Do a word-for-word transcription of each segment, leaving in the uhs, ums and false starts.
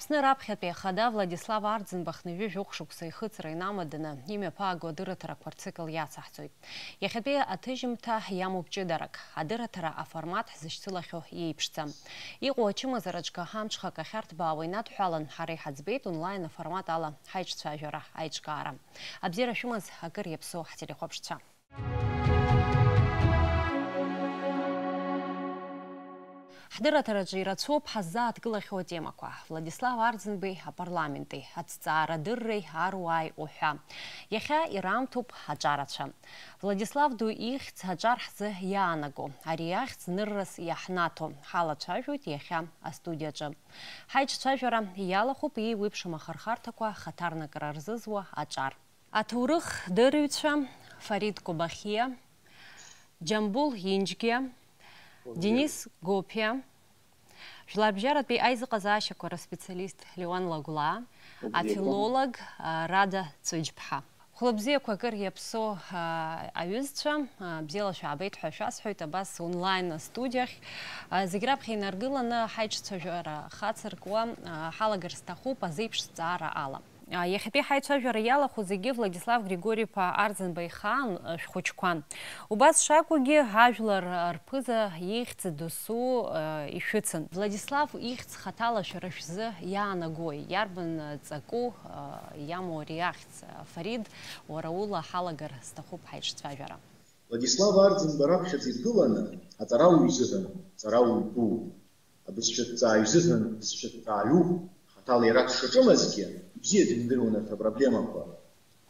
Аԥсны раԥхьатәи ахада Владислав Арӡынба хынҩажәи жәохә шықәса ихыҵра инамаданы имҩаԥааго адырраҭарақәа рцикл иацаҳҵоит. Иахьатәи аҭыжьымҭа иамоуп ҷыдарак. Адырраҭара аформат ҳзышьцылахьоу иеиԥшӡам. Иҟоу ачымазараҿгьы амҽхак ахьарҭбаауа инадҳәалан, ҳара иҳаӡбеит онлайн аформат ала ҳаиҿцәажәара аиҿкаара. Абзиара шәымаз акыр иаԥсоу ҳтелехәаԥшцәа. Ҳдырраҭараҿы ирацәоуп ҳаззааҭгылахьоу атемақәа. Владислав Арӡынбеи апарламенти, аҭҵаарадырреи аруааи уҳәа. Иахьа ираамҭоуп аҿарацәа. Владислав ду ихьӡ аҿар ҳзы иаанаго, ари ахьӡ ныррас иаҳнаҭо, ҳалацәажәоит иахьа астудиаҿы. Ҳаиҿцәажәара иалахәуп еиуеиԥшым ахырхарҭақәа хаҭарнакра рзызуа аҿар. Аҭоурых дырҩцәа Фарид Кобахиа, Џьамбул Инџьгиа, Денис Гопиа, жәларбжьаратәи аизыҟазаашьақәа рспециалист Леуан Лагәлаа, афилолог, а, Рада Цәыџьԥҳа. Хәлыбзиақәа акыр иаԥсоу, а, аҩызцәа, а, бзиала шәаабеит ҳәа шәасҳәоит, абас онлайн астудиахь. А, зегь раԥхьа инаргыланы ҳаиҿцәажәара хацыркуа, а, ҳалагар сҭахуп азеиԥш зҵаара ала. А, иахьатәи ҳаицәажәара иалахәу зегьы Владислав Григори-иԥа Арӡынба ихаан, а, шәхәыҷқәан. Убас шакәугьы, ажәлар, а, рԥыза ихьӡ досу, а, ишәыцын. Владислав ихьӡ хаҭала шәара шәзы иаанагои? Иарбан, а, ҵаку, а, иамоу ари ахьӡ? А, Фарид, уара ула ҳалагар сҭахуп ҳаиҿцәажәара. Владислав Арӡынба раԥхьаӡа иргыланы, аҵарауаҩ изыҳәан ҵарауаҩ дууп. Абызшәаҭҵааҩ изыҳәан бызшәаҭҵааҩуп, хаҭала иара дшаҿымазгьы, ибзиаӡаны идыруан арҭ апроблемақәа.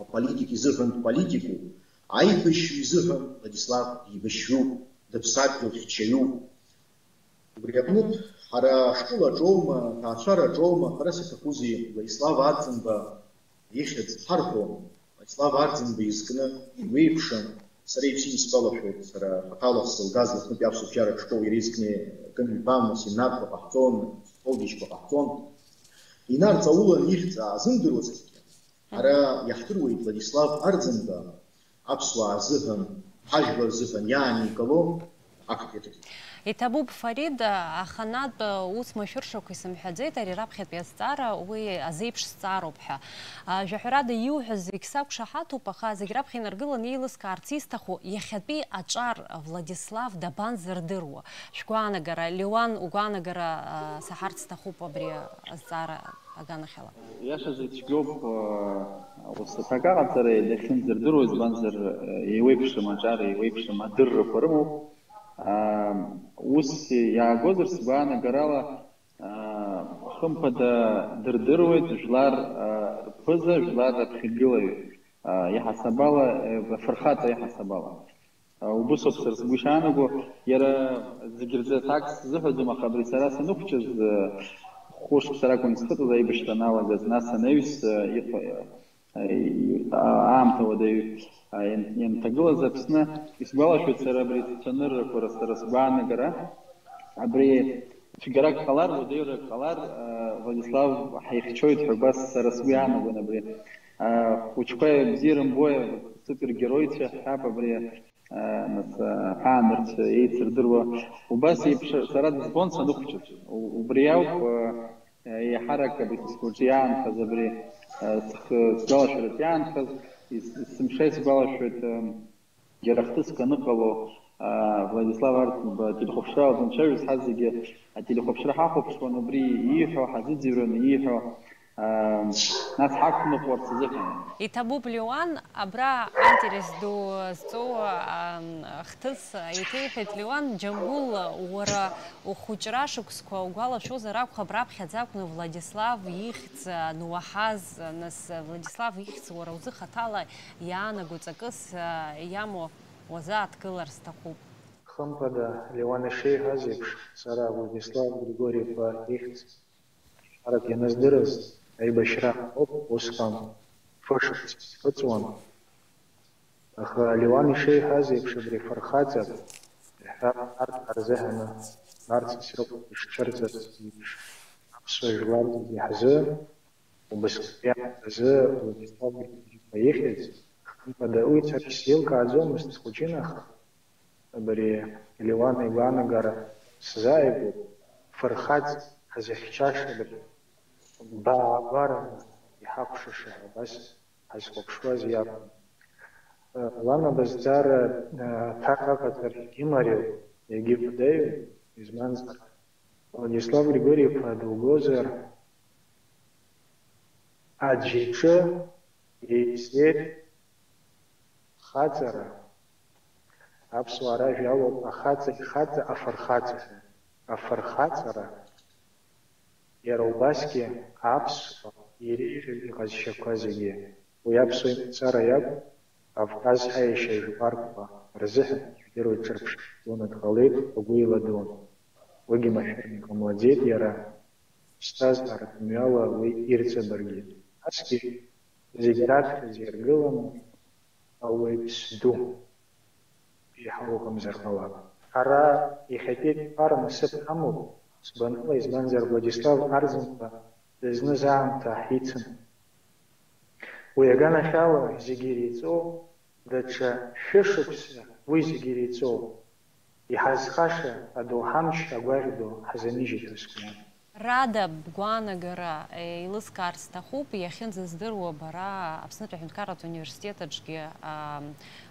Аполитик изыҳәан дполитикуп, аибашьҩы изыҳәан Владислав еибашьҩуп, дыԥсадгьыл хьчаҩуп. Убри аҟнытә, ҳара ҳтәылаҿоума, аҭаацәараҿоума, ҳәарас иаҭахузеи, Владислав Арӡынба ихьӡ ҳарҳәон, Владислав Арӡынба изкны, игәеиԥшын, сара ибзианы исгәалашәоит, сара хаҭала сзылгаз Аԥснытәи аԥсуа бжьаратә школ иара изкны акы ҩбамла семинарқәа ҟаҳҵон, коллеџьқәа ҟаҳҵон. Инарҵаулан ихьӡ аазымдыруазаргьы, ҳара иаҳдыруеит Владислав Арӡынба аԥсуаа рзыҳәан, ҳажәлар рзыҳәан иааникыло актәи аҭыԥ. Иҭабуп, Фарид, аханатә ус машәыршақә исымҳәаӡеит, ари раԥхьатәи азҵаара уи азеиԥш зҵаароуп ҳәа. А, жәаҳәарада иуҳәаз зегь сақәшаҳаҭуп, аха зегь раԥхьа инаргыланы еилыскаарц исҭаху, иахьатәи аҿар Владислав дабанзырдыруа? Шәгәаанагара, Леуан, угәаанагара, а, саҳарц сҭахуп абри азҵаара аганахьала. Иашазы ицәгьоуп, а, ус аҭак аҟаҵара дахьынӡардыруа, избанзар, а, еиуеиԥшым аҿар, еиуеиԥшым адыррақәа рымоуп. А, ус иаагозар, сгәаанагарала, а, хымԥада дырдыруеит жәлар, а, рԥыза, жәлар раԥхьагылаҩ, а, иаҳасабала, а, афырхаҵа иаҳасабала. А, убысоуп сара сгәы ишаанаго, иара зегь рзы аҭак сзыҳәаӡом, аха абри сара саныхәҷыз, а, хәышықәса ракәын исхыҵыз аибашьра аналагаз, нас анаҩс, а, иҟ-, а, и-, а, аамҭа уадаҩ, а, иан-, ианҭагылаз Аԥсны, исгәалашәоит сара абри сцәаныррақәа, сара сгәаанагара, абри цәгьарак ҟалар, уадаҩрак ҟалар, а, Владислав ҳаихьчоит ҳәа убас сара сгәы иаанагон абри. А, хәыҷқәа бзиа рымбои, супергеройцәа ҳҳәап абри. Нас, аҳәаанырцә еицырдыруа. Убас еиԥш сара дызбон саныхәҷыз. У-, убри ауп, еиҳарак абри сгәаҿы иаанхаз, абри, сх-, сгәалашәаратә иаанхаз, ес-, есымша исгәалашәоит, џьара хҭыск аныҟало, Владислав Арӡынба ателехәаԥшрала данцәажәоз, ҳазегьы ателехәаԥшра ҳахәаԥшуан, убри ииҳәо, ҳазыӡырҩуан ииҳәо, Ам, нас ҳақәныҟәарц азыҳәан. Иҭабуп, Леуан, абра аинтерес ду зҵоу, ам, хҭыс еиҭеиҳәеит Леуан. Џьамбул, уара ухәыҷра шықәсқәа угәалашәозар акәхап, раԥхьаӡа акәны Владислав ихьӡ ануаҳаз, нас Владислав ихьӡ уара узы хаҭала иаанаго ҵакыс, а, иамоу уазааҭгылар сҭахуп. Хымԥада, Леуан ишеиҳәаз еиԥш, сара Владислав Григори-иԥа ихьӡ Ҳарак ианаздырыз аибашьра ауп усҟан фышықәса схыҵуан. Аха Леуан ишеиҳәаз еиԥш, абри афырхаҵа, иҳәап, арҭ ҳарзыҳәаны, нарцәыс рыхәда ишцәырҵырц еиԥш, аԥсуа жәлар зегьы ҳзы, убасҟатәи аамҭазы Владислав Григори-иԥа ихьӡ, хымԥада, уи саргьы сзеилкааӡомызт схәыҷын, аха Абри Леуан игәаанагара сзааигәоуп, фырхаҵ ҳзыхьчаша дыҟоуп. баагәараны иҳакәшаша ҳәа абас ҳазхәаԥшуаз иакәын. Лан абызҵаара аҭак аҟаҵарагьы имариоуп, иагьыпдаҩым, избанзар, Владислав Григорий-иԥа дылгозар, аӡә иҿы еизеит хаҵара, аԥсуаа ражәа алоуп ахаҵа ихаҵа афырхаҵа ҳәа, афырхаҵара, иара убасгьы аԥсуа иреиӷьу иҟазшьақәа зегьы. Уи аԥсуа имацара иакәым, Кавказ ҳаиашьа жәларқәа рзыҳәан ижәдыруа ҿырԥштәыла дҟалеит, агәы иладон. Уигьы машәырны иҟамлаӡеит иара, ԥсҭазааратә мҩала уи ирҵабыргит. Насгьы зегь раԥхьаӡа иргыланы ауаҩԥс ду еиҳа ыҟамзар ҟалап. Ҳара иахьатәи атәқәа рнасыԥ ҳамоуп, ӡбаныла, избанзар, Владислав Арӡынба дызныз аамҭа ҳицын. Уи аганахьала зегьы иреиҵоу, даҽа шәышықәса уи зегьы иреиҵоу, иҳазхаша адоуҳа амч агәаӷь ду ҳзанижьит ҳәа сгәы иаанагоит. Рада, бгәаанагара, е, еилыскаар сҭахуп, иахьынӡаздыруа бара Аԥснытәи аҳәынҭқарратә университет аҿгьы, а,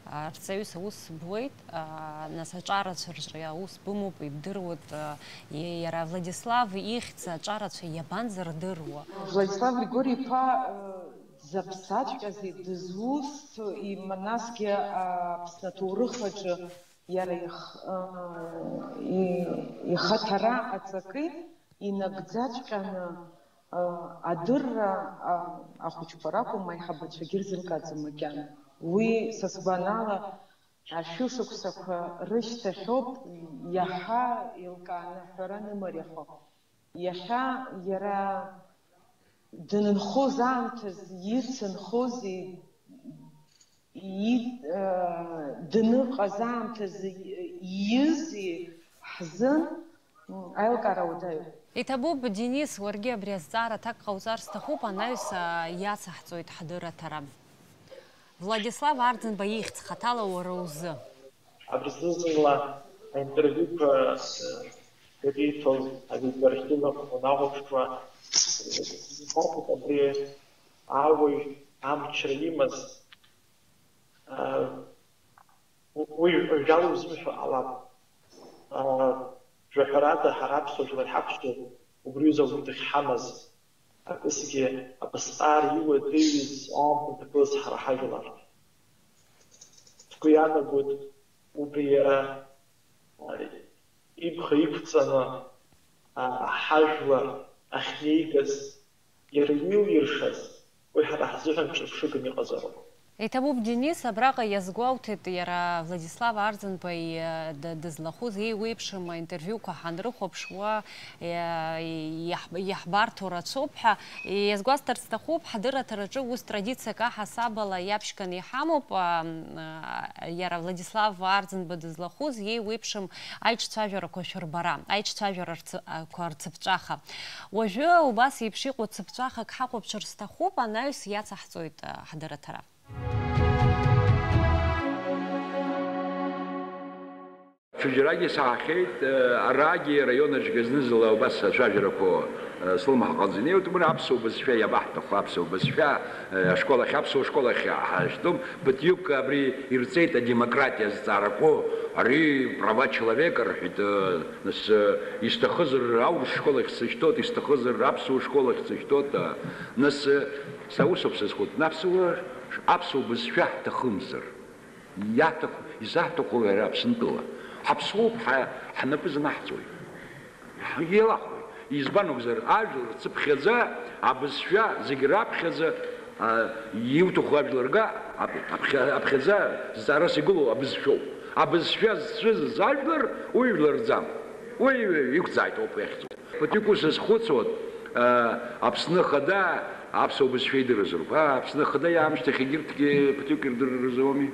а, рҵаҩыс аус буеит, а, нас аҿарацәа рҿы аус бымоуп, ибдыруеит, а, и-, иара Владислав ихьӡ аҿарацәа иабанзырдыруа? Владислав Григори-иԥа, э, дзаԥсаҵәҟьазеи, дызусҭои, насгьы, а, Аԥсны аҭоурых аҿы иара их-, а, и-, ихаҭара аҵакы инагӡаҵәҟьаны, а, адырра, а, ахәыҷқәа ракәым, аиҳабацәагьы ирзыркаӡом макьана. Уи, са сгәанала, ашәышықәсақәа рышьҭахьоуп иаҳа еилкааны аҳәара анымариахо. Иахьа иара дынхоз аамҭазы ицынхози, и-, э, дыныҟаз аамҭазы иизи ҳзын, м, аилкаара уадаҩуп. Иҭабуп, Денис, уаргьы абри азҵаара аҭак ҟауҵар сҭахуп, анаҩс, а, иацаҳҵоит ҳдырраҭара. Владислав Арӡынба ихьӡ хаҭала уара узы. Абри зны-зынла аинтервиуқәа, э, ириҭоз авидеоархив аҟны уанахәаԥшуа, избарҭоуп абри ауаҩ амчра имаз, э, у-, уи жәала узымҳәо ҟалап. Э, жәаҳәарада, ҳара аԥсуа жәлар ҳакәзу убри аҩыза ауаҩы дахьҳамаз? Акысгьы абысҟак иуадаҩыз аамҭа дгылаз ҳара ҳажәлар. Сгәы иаанагоит убри иара, а, ибӷа иқәҵаны, а, ҳажәлар ахьнеигаз, иара илиршаз, уи ҳара ҳзыҳәан ҿырԥшыганы иҟазароуп. Иҭабуп, Денис, абраҟа иазгәоуҭеит иара Владислав Арӡынба, э, д-, дызлахәыз еиуеиԥшым аинтервиуқәа ҳанрыхәаԥш, уа, э, иаҳ-, иаҳбарҭо рацәоуп ҳәа. Иазгәасҭарц сҭахуп, ҳдырраҭараҿы ус традициак аҳасабала иаԥшьганы иҳамоуп, а, м, а, иара Владислав Арӡынба дызлахәыз еиуеиԥшым аиҿцәажәарақәа шәырбара, аиҿцәажәарақәа рцыԥҵәаха. Уажәы убас еиԥш иҟоу цыԥҵәахак ҳахәаԥшыр сҭахуп, анаҩс иацаҳҵоит, а, ҳдырраҭара. Ҽаџьарагьы саҳахьеит, э, арагьы араион аҿгьы зны-зынла убас ацәажәарақәа, э, слымҳа аҟынӡа инеиуеит, убри аԥсуа бызшәа иабаҳҭаху, аԥсуа бызшәа, э, ашкол ахь, аԥсуа школ ахь ҳаштәом, ԥыҭҩык абри ирҵеит адемократиа азҵаарақәоу, ари права человека рҳәеит, э, нас, э, исҭахызар аурыс школ ахь сышьҭоит, исҭахызар аԥсуа школ ахь сышьҭоит, э, нас, э, са усоуп сазхәыцуа, аԥсуа, аԥсуа бызшәа ҳҭахымзар. Иаҭаху, изаҳҭаху иара Аԥсынтәыла. Ҳаԥсуоуп, ҳа-, ҳнапы зынаҳҵои? Ҳилахәуеит. Избан акәзар, ажәлар рцыԥхьаӡа, абызшәа зегь раԥхьаӡа, а, иуҭаху ажәлар га, ап-, аԥхьа-, аԥхьаӡа зҵаарас игылоу абызшәоуп. Абызшәа зцәыӡыз ажәлар, уи жәларӡам. Уи иқәӡааит ауп иахьӡу. Ԥыҭҩык ус азхәыцуан, а, Аԥсны Ахада аԥсуа бызшәа идырызароуп. А, Аԥсны Ахада иаамышьҭахь егьырҭгьы ԥыҭҩык ирдырырызоуми?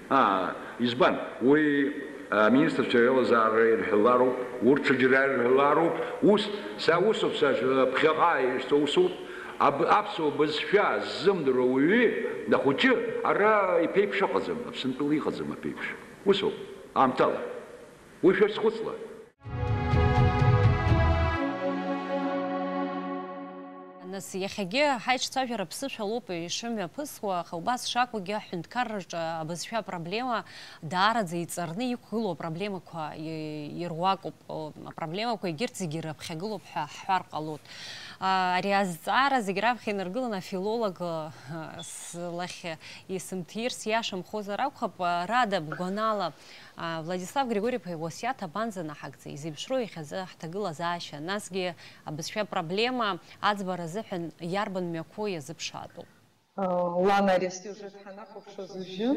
А, избан? Уи, а, аминистрцәа реилазаара ирҳәалароуп, урҭ ҽаџьара ирҳәалароуп. Ус, са усоуп, са ԥхьаҟа ишәҵо усоуп. Аб-, аԥсуа бызшәа ззымдыруа уаҩы, дахәыҷы, ара иԥеиԥш ыҟаӡам, Аԥсынтәыла иҟаӡам аԥеиԥш. Усоуп, аамҭала. Уи шәарҭ схәыцла. Нас иахьагьы ҳаиҿцәажәара ԥсышәалоуп ишымҩаԥысуа, аха убас шакәугьы аҳәынҭқарраҿы абызшәа апроблема даараӡа иҵарны иқәгылоу апроблемақәа и-, ируакуп. Апроблемақәа егьырҭ зегьы ирыԥхьагылоуп ҳәа ҳҳәар ҟалоит. А, ари азҵаара зегь раԥхьа инаргыланы афилолог, а, слахь исымҭирц иашамхозар акәхап, а, Рада, бгәанала, а, Владислав Григорий-иԥа иуасиаҭ абанӡанаҳагӡеи? Изеиԥшроу иахьазы ҳҭагылазаашьа? Насгьы абызшәа проблема аӡбара азыҳәан иарбан мҩақәоу иазыԥшаатәуп? Лана ари асиужет ҳанахәаԥшуаз уажәы,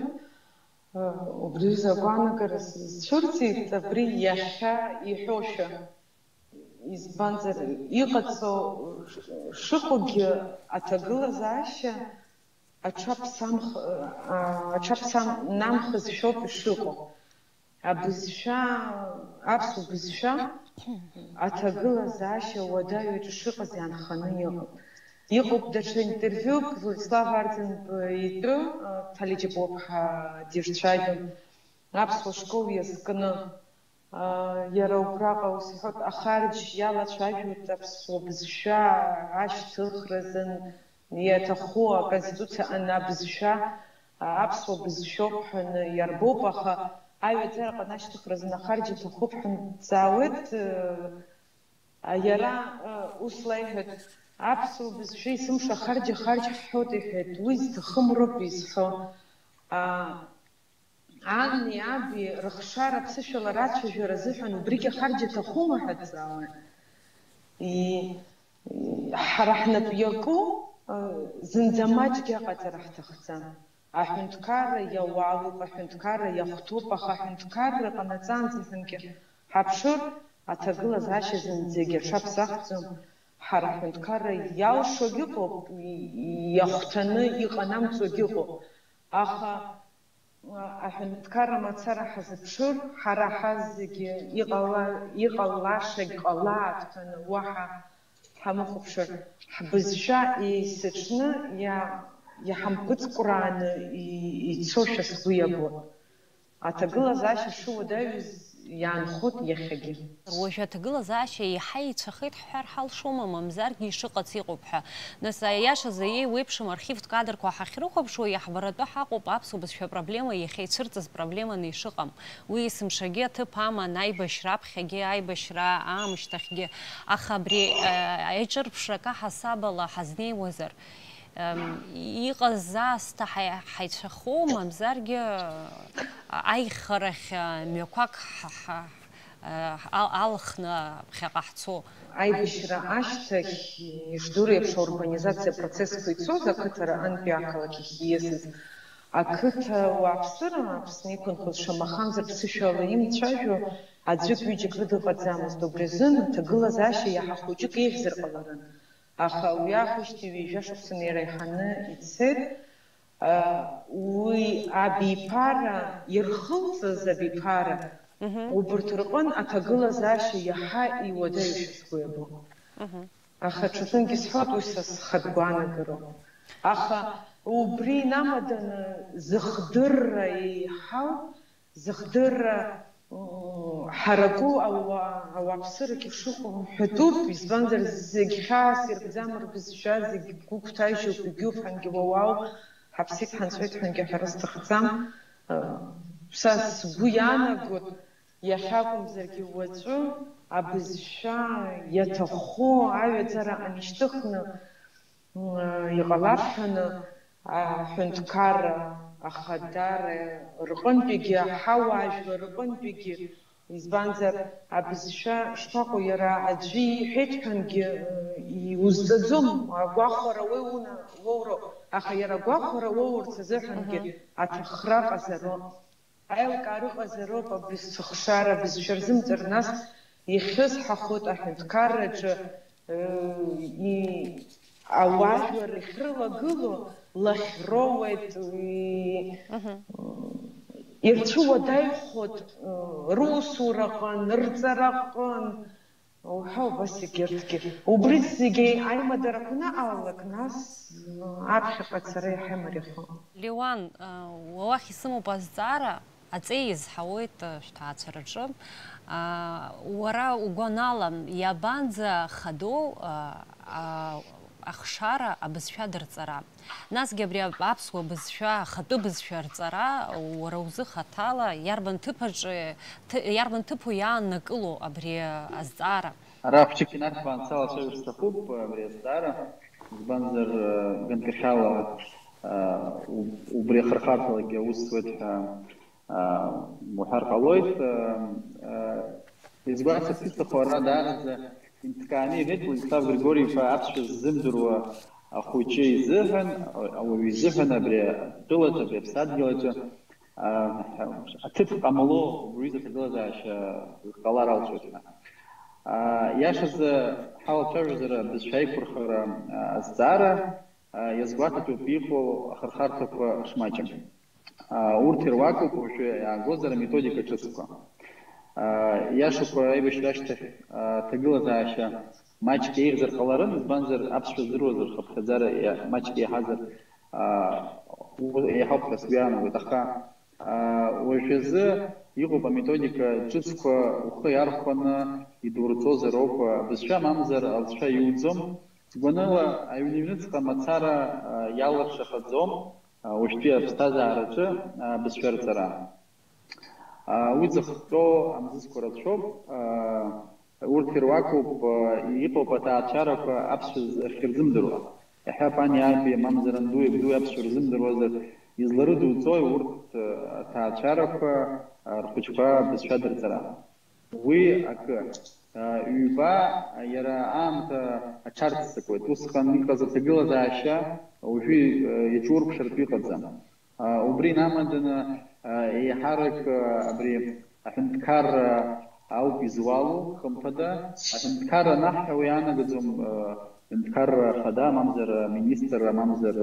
убри аҩыза агәаанагара сызцәырҵит, абри иахьа иҳәошәа. Избанзар, иҟаҵоу шыҟоугьы аҭагылазаашьа аҽаԥсамх-, аҽаԥсамнамхызшәоуп ишыҟоу. Абызшәа, аԥсуа бызшәа аҭагылазаашьа уадаҩ аҿы шыҟаз иаанханы иҟоуп. Иҟоуп даҽа интервиук, Владислав Арӡынба итәы, Ҭалиџь Аԥуаԥҳа дирцәажәон аԥсуа школ иазкны. Иара убраҟа ус иҳәоит, ахарџь иалацәажәоит аԥсуа бызшәа ашьҭыхразын, иаҭаху аконституциаҟны абызшәа, аԥсуа бызшәоуп ҳәаны иарбоуп, аха аҩаӡараҟны ашьҭыхразын ахарџь иҭахуп ҳәа дҵаауеит. Иара ус леиҳәеит, аԥсуа бызшәа есымша ахарџь ахарџь ҳҳәоит, иҳәеит, уи зҭахым роуп изҳәо. Ани аби рыхшара аԥсышәала рацәажәара азыҳәан убригьы ахарџь аҭахума ҳәа дҵаауан. И-, и-, ҳара ҳнап иаку, а, зынӡа маҷгьы аҟаҵара ҳҭахӡам. Аҳәынҭқарра иауалуп, аҳәынҭқарра иахәҭоуп, аха аҳәынҭқарра ҟанаҵаанӡа ҳәангьы ҳаԥшыр, аҭагылазаашьа зынӡагьы аҽаԥсахӡом. Ҳара аҳәынҭқарра иалшогь ыҟоуп, и-, иахәҭаны иҟанамҵогь ыҟоуп. Аха Аҳәынҭқарра мацара ҳазыԥшыр, ҳара ҳазегьы иҟала-, иҟалашагь ҟалааит ҳәа уаҳа ҳамыхәаԥшыр, ҳбызшәа еисыҽны иа-, иҳампыҵкәрааны и-, ицошәа сгәы иабоит. Аҭагылазаашьа шыуадаҩыз иаанхоит иахьагьы. Уажәы аҭагылазаашьа еиҳа еицәахеит ҳҳәар ҳалшома, мамзаргьы ишыҟац иҟоуп ҳәа? Нас, аиашазы, еиуеиԥшым архивтә кадрқәа ҳахьрыхәаԥшуа, иаҳбаратәы ҳаҟоуп аԥсуа бызшәа проблема иахьа ицәырҵыз проблеманы ишыҟам. Уи есымшагьы аҭыԥ аман, аибашьра аԥхьагьы, аибашьра аамышьҭахьгьы. Аха абри, э, аиҿырԥшра акы ҳасабала ҳазнеиуазар, Ам, иҟаз аасҭа ҳаи-, ҳаицәахоу, мамзаргьы, а, аихарахь, а, мҩақәак ҳа-, ҳа-, а, ал-, алхны ԥхьаҟа ҳцо. Аибашьра ашьҭахь, ишдыру еиԥш, аурбанизациа процессқәа ицоз ақыҭа аҟынтәи ақалақь ахь ииасыз ақыҭа уааԥсыра, Аԥсны иқәынхоз шамахамзар ԥсышәала имцәажәо аӡәык-ҩыџьак рыда ыҟаӡамызт. Убри азын аҭагылазаашьа иаҳа хәыҷык еиӷьзар ҟаларын. Аха уи аахижьҭеи ҩажәа шықәса неира еиҳаны ицеит. А, уи абиԥара, ирхылҵыз абиԥара, Мгм. убарҭ рҟын аҭагылазаашьа иаҳа иуадаҩушәа сгәы иабон. Мгм. Аха ҽазынгьы сҳәоит, уи са схатә гәаанагароуп. Аха убри инамаданы зыхдырра еиҳау Зыхдырра, м, ҳараку ауа-, ауааԥсырагь ишыҟоу ҳәатәуп, избанзар, зегь хьаас иркӡам рбызшәа, зегь гәыгәҭажьуп, егьуп ҳәангьы уауау, ҳаԥсит, ҳанҵәеит ҳәангьы аҳәара сҭахӡам. Э, са сгәы иаанагоит, иахьакәымзаргьы уаҵәы абызшәа иаҭаххо аҩаӡара анишьҭыхны, Мм, иҟалап ҳәаны, аҳәынҭқарра ахадара рҟынтәигьы, аҳауаажәлар рҟынтәигьы, избанзар, абызшәа шԥаҟоу, иара аӡәы иҳәеит ҳәангьы, м, иузҵаӡом, агәахәара уеиуна уоуроуп, аха иара агәахәара уоурц азыҳәангьы Мгм. аҭахра ҟазароуп. Аилкаара ыҟазароуп абри сцәыхшара, бызшәа рзымҵар, нас ихьысҳахоит аҳәынҭқарраҿы, ыы, и-, ауаажәлар рахьрылагыло лахьроуеит, и-, Мгм. ирцәуадаҩхоит, ыы, русураҟын, рҵараҟын, Уҳәа убас егьырҭгьы. Убри зегьы аимадара анаҟалалак, нас, м, аԥхьаҟа ацара иаҳа имариахоит. Леуан, а, уа уахь исымоуп азҵаара, аҵеи иазҳауеит, а, шәҭаацәараҿы. А, уара угәанала, иабанӡа хадоу, а, а, ахшара, абызшәа дырҵара. Насгьы абри аԥсуа бызшәа, ахатәы бызшәа рҵара уара узы хаҭала иарбан ҭыԥ аҿы, ҭы-, иарбан ҭыԥу иааннакыло абри азҵаара? Ара хәҷык инарҭбаан салацәажәар сҭахуп абри азҵаара, избанзар, ганкахьала, уб-, убри ахырхарҭалагьы аус зуеит ҳәа уҳәар ҟалоит. Изгәасҭарц исҭаху, ара даараӡа инҭкааны иҳәеит Владислав Григори-иԥа аԥсшәа ззымдыруа ахәыҷы изыҳәан, ауаҩы изыҳәан абри атәылаҿы, абри аԥсадгьыл аҿы, аҭыԥ ҟамло убри изы аҭагылазаашьа ҟалар алшоит ҳәа. Иашазы, ҳалацәажәозар, абызшәа аиқәырхара азҵаара иазгәаҭатәуп иҟоу ахырхарҭақәа шмаҷым. Урҭ ируакуп уажәы иаагозар аметодика ҿыцқәа. Иашақәа аибашьра ашьҭахь аҭагылазаашьа маҷк еиӷьзар ҟаларын, избанзар, аԥсшәа здыруазар, хыԥхьаӡара маҷк еиҳазар, еиҳауп ҳәа сгәы иаанагоит. Аха уажәазы иҟоуп аметодика ҿыцқәа ухы иархәаны идурҵозар ауп, абызшәа мамзар алҵшәа иуӡом. Гәаныла аҩны-ҩныҵҟа мацара иалыршахаӡом уажәтәи аԥсҭазаараҿы абызшәа рҵара. Уи зыхҟьо амзызқәа рацәоуп, урҭ ируакуп, иҟоуп аҭаацәарақәа аԥсшәа ахьырзымдыруа. Иаҳҳәап, ани аби, мамзар анду иабду аԥсшәа рзымдыруазар, изларыдуҵои урҭ аҭаацәарақәа рхәыҷқәа абызшәа дырҵара? Уи акы. Ҩба, иара аамҭа аҽарццакуеит. Усҟан иҟаз аҭагылазаашьа уажәы иаҿурԥшыртә иҟаӡам. Убри инамаданы, еиҳарак абри аҳәынҭқарра ауп изуалу, хымԥада. Аҳәынҭқарра анаҳҳәа, уи иаанагаӡом аҳәынҭқарра ахада, мамзар аминистрра, мамзар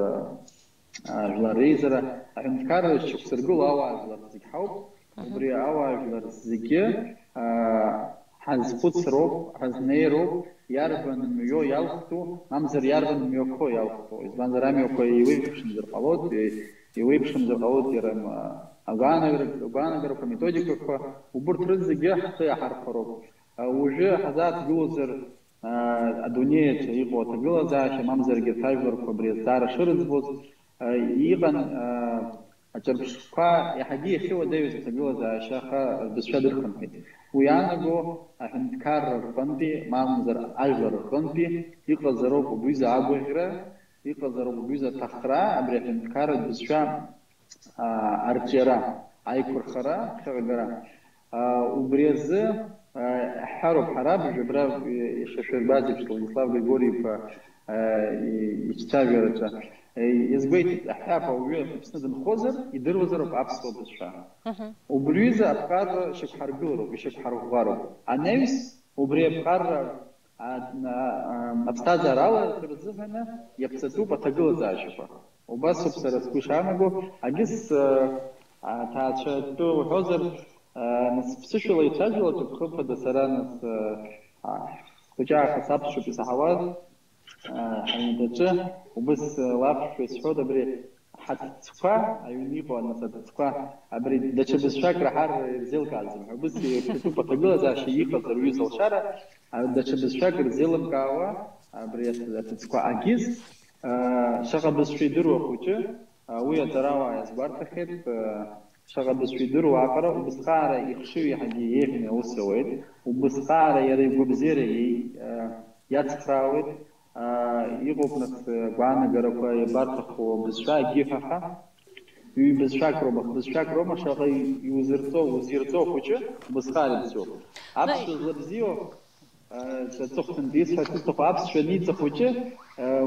жәлар реизара. Аҳәынҭқарра зҽықәсыргыло ауаажәлар зегь ҳауп. Убри ауаажәлар зегьы ҳазхәыцроуп, ҳазнеироуп, иарбан мҩоу иалхтәу, мамзар иарбан мҩақәоу иалхтәу. Избанзар, амҩақәа еиуеиԥшымзар ҟалоит, еиуеиԥшымзар ҟалоит иара агәаанагарақәа, аметодикақәа, убырҭ рызегьы ҳхы иаҳархәароуп. Уажәы ҳазааҭгылозар, адунеи аҿы иҟоу аҭагылазаашьа, мамзаргьы арҭ ажәларқәа абри азҵаара шырыӡбоз, иҟан аҿырԥштәқәа иаҳагьы иахьыуадаҩыз аҭагылазаашьа, аха рбызшәа дырхынҳәит. Уи иаанаго аҳәынҭқарра рҟынтәи, мамзар ажәлар рҟынтәи иҟазароуп убри изы агәаӷьра, иҟазароуп убри изы аҭахра, абри аҳәынҭқарратә бызшәа арҿиара, аиқәырхара, ԥхьаҟагара. Убри азы иаҳҳәароуп ҳара абыржә абра ишашәырбаз еиԥш, Владислав Григори-иԥа ицәажәараҿы иазгәеиҭеит, иаҳҳәап, ауаҩы Аԥсны дынхозар, идыруазароуп аԥсуа бызшәа. Убри аҩыза аԥҟарра шьақәҳаргылароуп, ишьақәҳарӷәӷәароуп. Анаҩс убри аԥҟарра аԥсҭазаара аларҵәара азыҳәаны иаԥҵатәуп аҭагылазаашьақәа. Убасоуп сара сгәы ишаанаго, агьыс аҭаацәа атәы уҳәозар, нас ԥсышәала ицәажәалатәуп, хымԥада, сара нас хәыҷаахыс аԥсшәоуп исаҳауаз, ҳаҩнадаҿы убыс лафшәа исҳәоит, абри ҳаҭыӡқәа, аҩны иҟоу нас аҭыӡқәа, абри даҽа бызшәак раҳар ирзеилкааӡом ҳәа, убыс иаԥхьатәуп аҭагылазаашьа иҟаз рҩыза лшара, даҽа бызшәак рзеилымкаауа, абри аҭыӡқәа агьыс, шаҟа бызшәа идыруа хәыҷы, уи аҵарауаа иазгәарҭахьеит, шаҟа бызшәа идыруа аҟара убысҟаара ихшыҩ иаҳагьы еиӷьны аус ауеит, убысҟаара иара игәабзиара иацхраауеит, иҟоуп нас гәаанагарақәа иабарҭаху абызшәа агьиҳәа ҳәа. Ҩ-бызшәак роума, х-бызшәак роума, шаҟа иузырҵо, узирҵо ахәыҷы убысҟаара ибзиоуп. Аԥсшәа злабзиоу, аҵыхәтәантәи исҳәарц исҭаху, аԥсшәа аниҵа хәыҷы,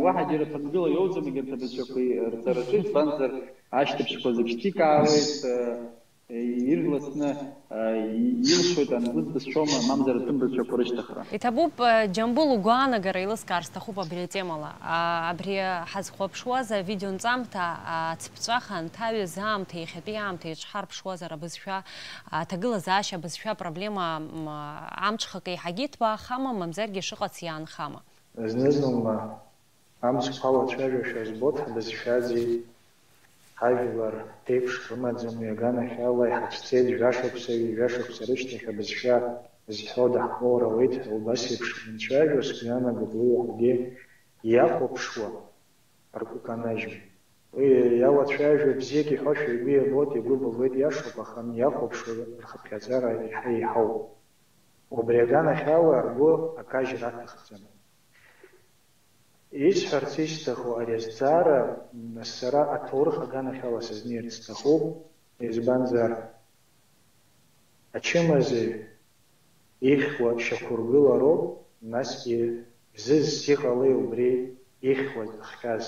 уаҳа џьара ԥынгыла иоуӡом егьырҭ абызшәақәа рҵараҿы, избанзар, ашьҭыбжьқәа зегь шьҭикаауеит, ирласны илшоит ангәыӡбызшәома, мамзар аҭымбызшәақәа рышьҭыхра. Иҭабуп, Џьамбул, угәаанагара еилыскаар сҭахуп абри атемала. Абри ҳазхәаԥшуаз авидеонҵамҭа ацԥҵәаха анҭаҩыз аамҭа, иахьатәи аамҭа иаҿҳарԥшуазар абызшәа аҭагылазаашьа, абызшәа апроблема амҽхак еиҳагьы иҭбаахама, мамзаргьы шыҟац иаанхама? Зны-зынла амцхә алацәажәашәа збоит ҳбызшәа зегь. Ҳажәлар еиԥш рымаӡам, уи аганахьала иҳацәцеит жәашықәса, ҩажәа шықәса рышьҭахь абызшәа зҳәо даҳԥылар ауеит ҳәа. Убас еиԥш анцәажәо, сгәы иаанагоит, уи иаҳагьы иахәаԥшуа ргәы канажьуеит. Уи иалацәажәо бзиак иҳәошәа игәы иабоит, игәы былуеит, иашоуп, аха иахәаԥшуа рхыԥхьаӡара еиҳа еиҳауп. Убри аганахьала ргәы акажьра аҭахӡам. Исҳәарц исҭаху ари азҵаара, сара аҭоурых аганахьала сызнеирц сҭахуп, избанзар, ачымазаҩ ихьуа шьақәыргылароуп, насгьы бзызс иҟалеи убри ихьуа зыхҟьаз?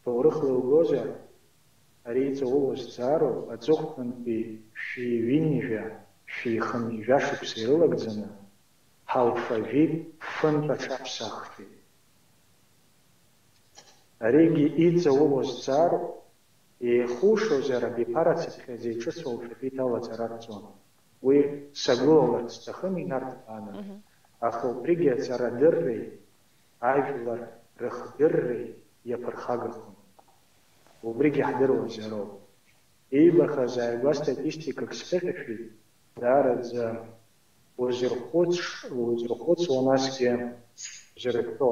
Ҭоурыхла илгозар, ари иҵаулоу зҵаароуп, аҵыхәтәантәи шәи ҩынҩажәа, шәи хынҩажәа шықәса ирылагӡаны, ҳалфавит фынтә аҽаԥсаххьеит. Аригьы иҵаулоу зҵаароуп, еихушозар абиԥара цыԥхьаӡа иҿыцу алфавит алаҵара рҵон. Уи сагәылаларц сҭахын инарҭбааны, Мгм. аха убригьы аҵарадырреи ажәлар рыхдырреи иаԥырхагахон. Убригьы ҳдыруазароуп. Иибахьаз ааигәа статистикак сԥыхьашәеит, даараӡа узырхәыц-, узырхәыцуа насгьы узырыхәҭо.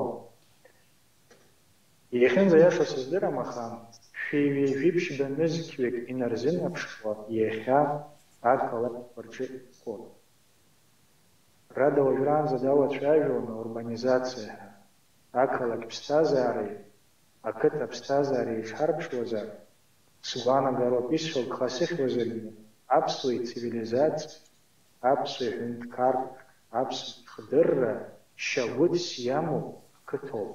Иахьынӡаиашоу сыздырам, аха шәи ҩажәи ԥшьба нызқьҩык инарзынаԥшуа иахьа ақалақьқәа рҿы иҟоуп. Рада уажәраанӡа далацәажәон аурбанизациа ҳәа. Ақалақь ԥсҭазаареи ақыҭа ԥсҭазаареи еиҿҳарԥшуазар, сгәаанагароуп исҳәо, гха сыхьуазаргьы, аԥсуа ицивилизациа, аԥсуа иҳәынҭқарра, аԥсуа хдырра шьагәыҭс иамоу ақыҭоуп.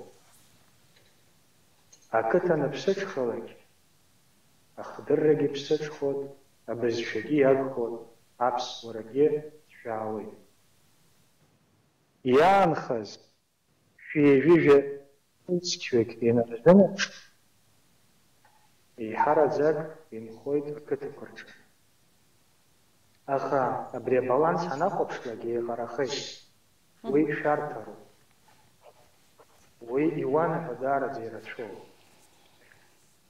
Ақыҭа аныԥсыҽхалак, ахдыррагьы ԥсыҽхоит, абызшәагьы иагхоит, аԥсуарагьы ҭшәаауеит. Иаанхаз шәи-ҩажәи нызқьҩык инарзынаԥш, еиҳараӡак инхоит ақыҭақәа рҿы. Аха абри абаланс ҳанахәаԥшлак еиҟарахеит. Уи шәарҭароуп. Уи иуанаҳәо даараӡа ирацәоуп.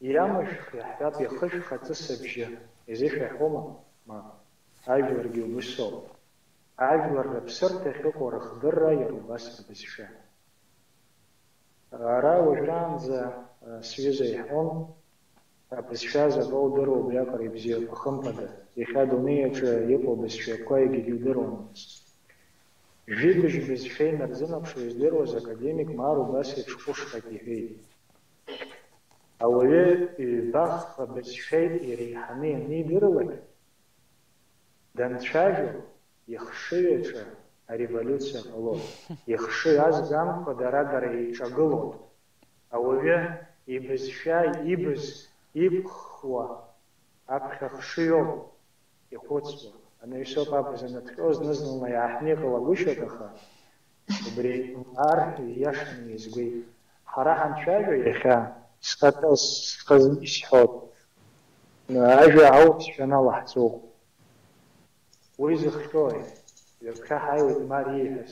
Иамышәх иаҳҳәап, иахышәх аҵысыбжьы изышәаҳәома? Мап. Ажәларгьы убыс ауп. Ажәлар рыԥсырҭа ахьыҟоу рыхдырра иара убас рбызшәа. Ара уажәраанӡа, а, сҩыза иҳәон, абызшәа заҟа удыруа убриаҟара ибзиоуп, хымԥада, иахьа адунеи аҿы иҟоу абызшәақәа егьагьы удыруамызт. Жәибжь бызшәа инарзынаԥшуа издыруаз академик Мар убас еиԥш ҟәышрак иҳәеит. Ауаҩы ҩбахра бызшәа иреиҳаны ианидырлак, данцәажәо, ихшыҩ аҿы ареволиуциа ҟалон. Ихшыҩ азгамкәа дара-дара еиҿагылон. Ауаҩы ибызшәа, ибыз, иқәххуа аԥхьа хшыҩоуп ихәыцуа. Анаҩсоуп абз аныҭҟьо, зны-зынла иааҳәны иҟалагәышьоит, аха убри ар ииашаны иазгәеит. Ҳара ҳанцәажәо иахьа, схаҭа-, схазы исҳәоит, ажәа аурысшәа налаҳҵоуп. Уи зыхҟьои? Ҩаԥхьа ҳаиуеит Мар ииҳәаз.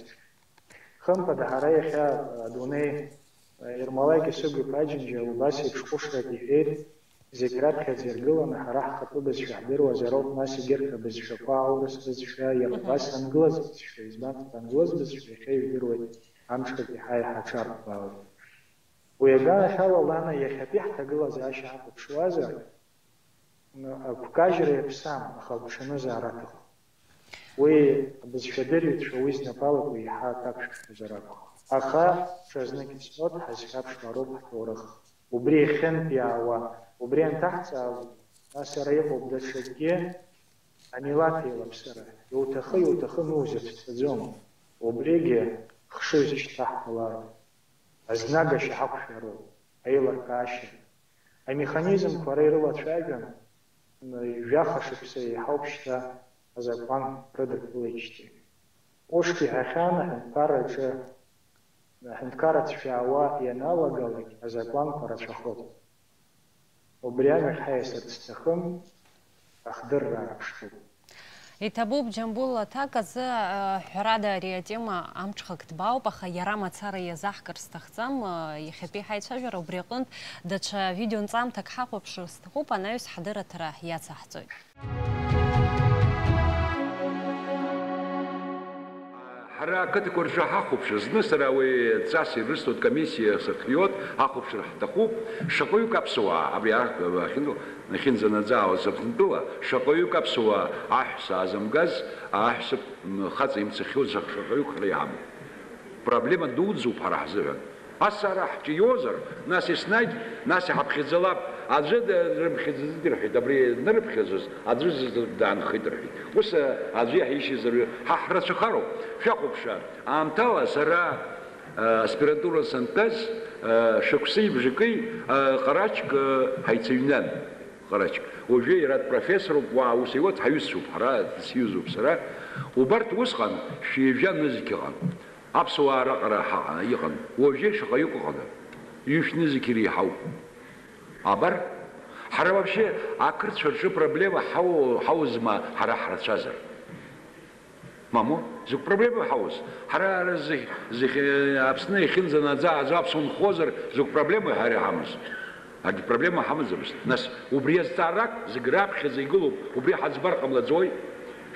Хымԥада, ҳара иахьа адунеи Ермолаик Есыгә-иԥа Аџьынџьал убас еиԥш ҟәышрак иҳәеит, зегь раԥхьаӡа иргыланы ҳара ҳхатәы бызшәа ҳдыруазароуп, нас егьырҭ абызшәақәа, аурыс бызшәа, иара Мгм. убас англыз бызшәа, избанзар англыз бызшәа иахьа ижәдыруеит, амҽхак еиҳа-еиҳа аҽарҭбаауеит. Уи аганахьала Лана иахьатәи ҳҭагылазаашьа ҳахәаԥшуазар, Агәкажьра иаԥсам, аха агәҽанызаара аҭахуп. Уи абызшәадырҩцәа уи знапы алаку еиҳа аҭак шәыхьӡозар акәхап. Аха ҽазнык исҳәоит, ҳазхьаԥшлароуп ҳҭоурых. Убри иахьынтә иаауа, убри анҭаҳҵаалак, нас ара иҟоуп даҽакгьы, амилаҭ еилаԥсара. Иуҭахы, иуҭахым иузацәцаӡом. Убригьы хшыҩзышьҭаҳхылароуп. Азнагашьа ҳақәшәароуп, аилыркаашьа. Амеханизмқәа ара ирылацәажәан, жәаха шықәса еиҳауп шьҭа азакәан рыдыркылеижьҭеи. Ҟәышк иҳәахьан, аҳәынҭқарраҿы, аҳәынҭқарра цәгьаауа ианалагалак, азакәанқәа рацәахоит. Убри амҩахь ҳаиасырц сҭахым, ахдырра аарԥштәуп. Иҭабуп, Џьамбул, аҭак азы, а, ҳәарада, ари атема амҽхак ҭбаауп, аха иара мацара иазаҳкыр сҭахӡам, а, иахьатәи ҳаицәажәара убри аҟынтә даҽа видеонҵамҭак ҳахәаԥшыр сҭахуп, анаҩс ҳадырраҭара иацаҳҵоит. Ара ақыҭақәа рҿы ҳахәаԥшыр, зны сара уи ҵас ирысҭоит, комиссиа сырхиоит, ҳахәаԥшыр ҳҭахуп, шаҟаҩык аԥсуаа абри ахь-, ахьын-, ахьынӡанаӡаауаз Аԥснытәыла, шаҟаҩык аԥсуаа аҳәса аазымгаз, аҳәса, м, хаҵа имцахьоу шаҟаҩык ҳара иҳамоуп. Проблема дуӡӡоуп ҳара ҳзыҳәан. Ас ара ҳҿиозар, нас еснагь, нас иҳаԥхьаӡалап, аӡәы д-, рымхьӡаӡеит рҳәеит, абри нарыԥхьаӡоз, аӡәы з-, даанхеит рҳәеит. Ус, а, аӡәы иаҳишьызар, ҳа ҳрацәахароуп. Шәахәаԥш, аамҭала сара, а, аспирантура сантәаз, а, шықәсеи бжаки, а, ҟарачк, а, ҳаицыҩнан. Ҟарачк. Уажәы иара дпрофессоруп, уа аус иуеит, ҳаҩызцәоуп, ҳара, сиҩызоуп сара. Убарҭ усҟан шәи жәа нызқь ыҟан. Аԥсуаа раҟара ҳа-, иҟан. Уажәы шаҟаҩык ыҟада? Ҩышә нызқь иреиҳауп. Абар, ҳара вообще ақырҭцәа рҿы проблема ҳау-, ҳауазма ҳара ҳрацәазар? Мамоу, закә проблема ҳауз? Ҳара ара зегь, зегь, э, Аԥсны иахьынӡанаӡа аӡә аԥсуа нхозар, закә проблема ҳара иҳамаз? Акгьы проблема ҳамаӡамызт. Нас, убри азҵаарак зегь раԥхьаӡа игылоуп, убри ҳаӡбар ҟамлаӡои?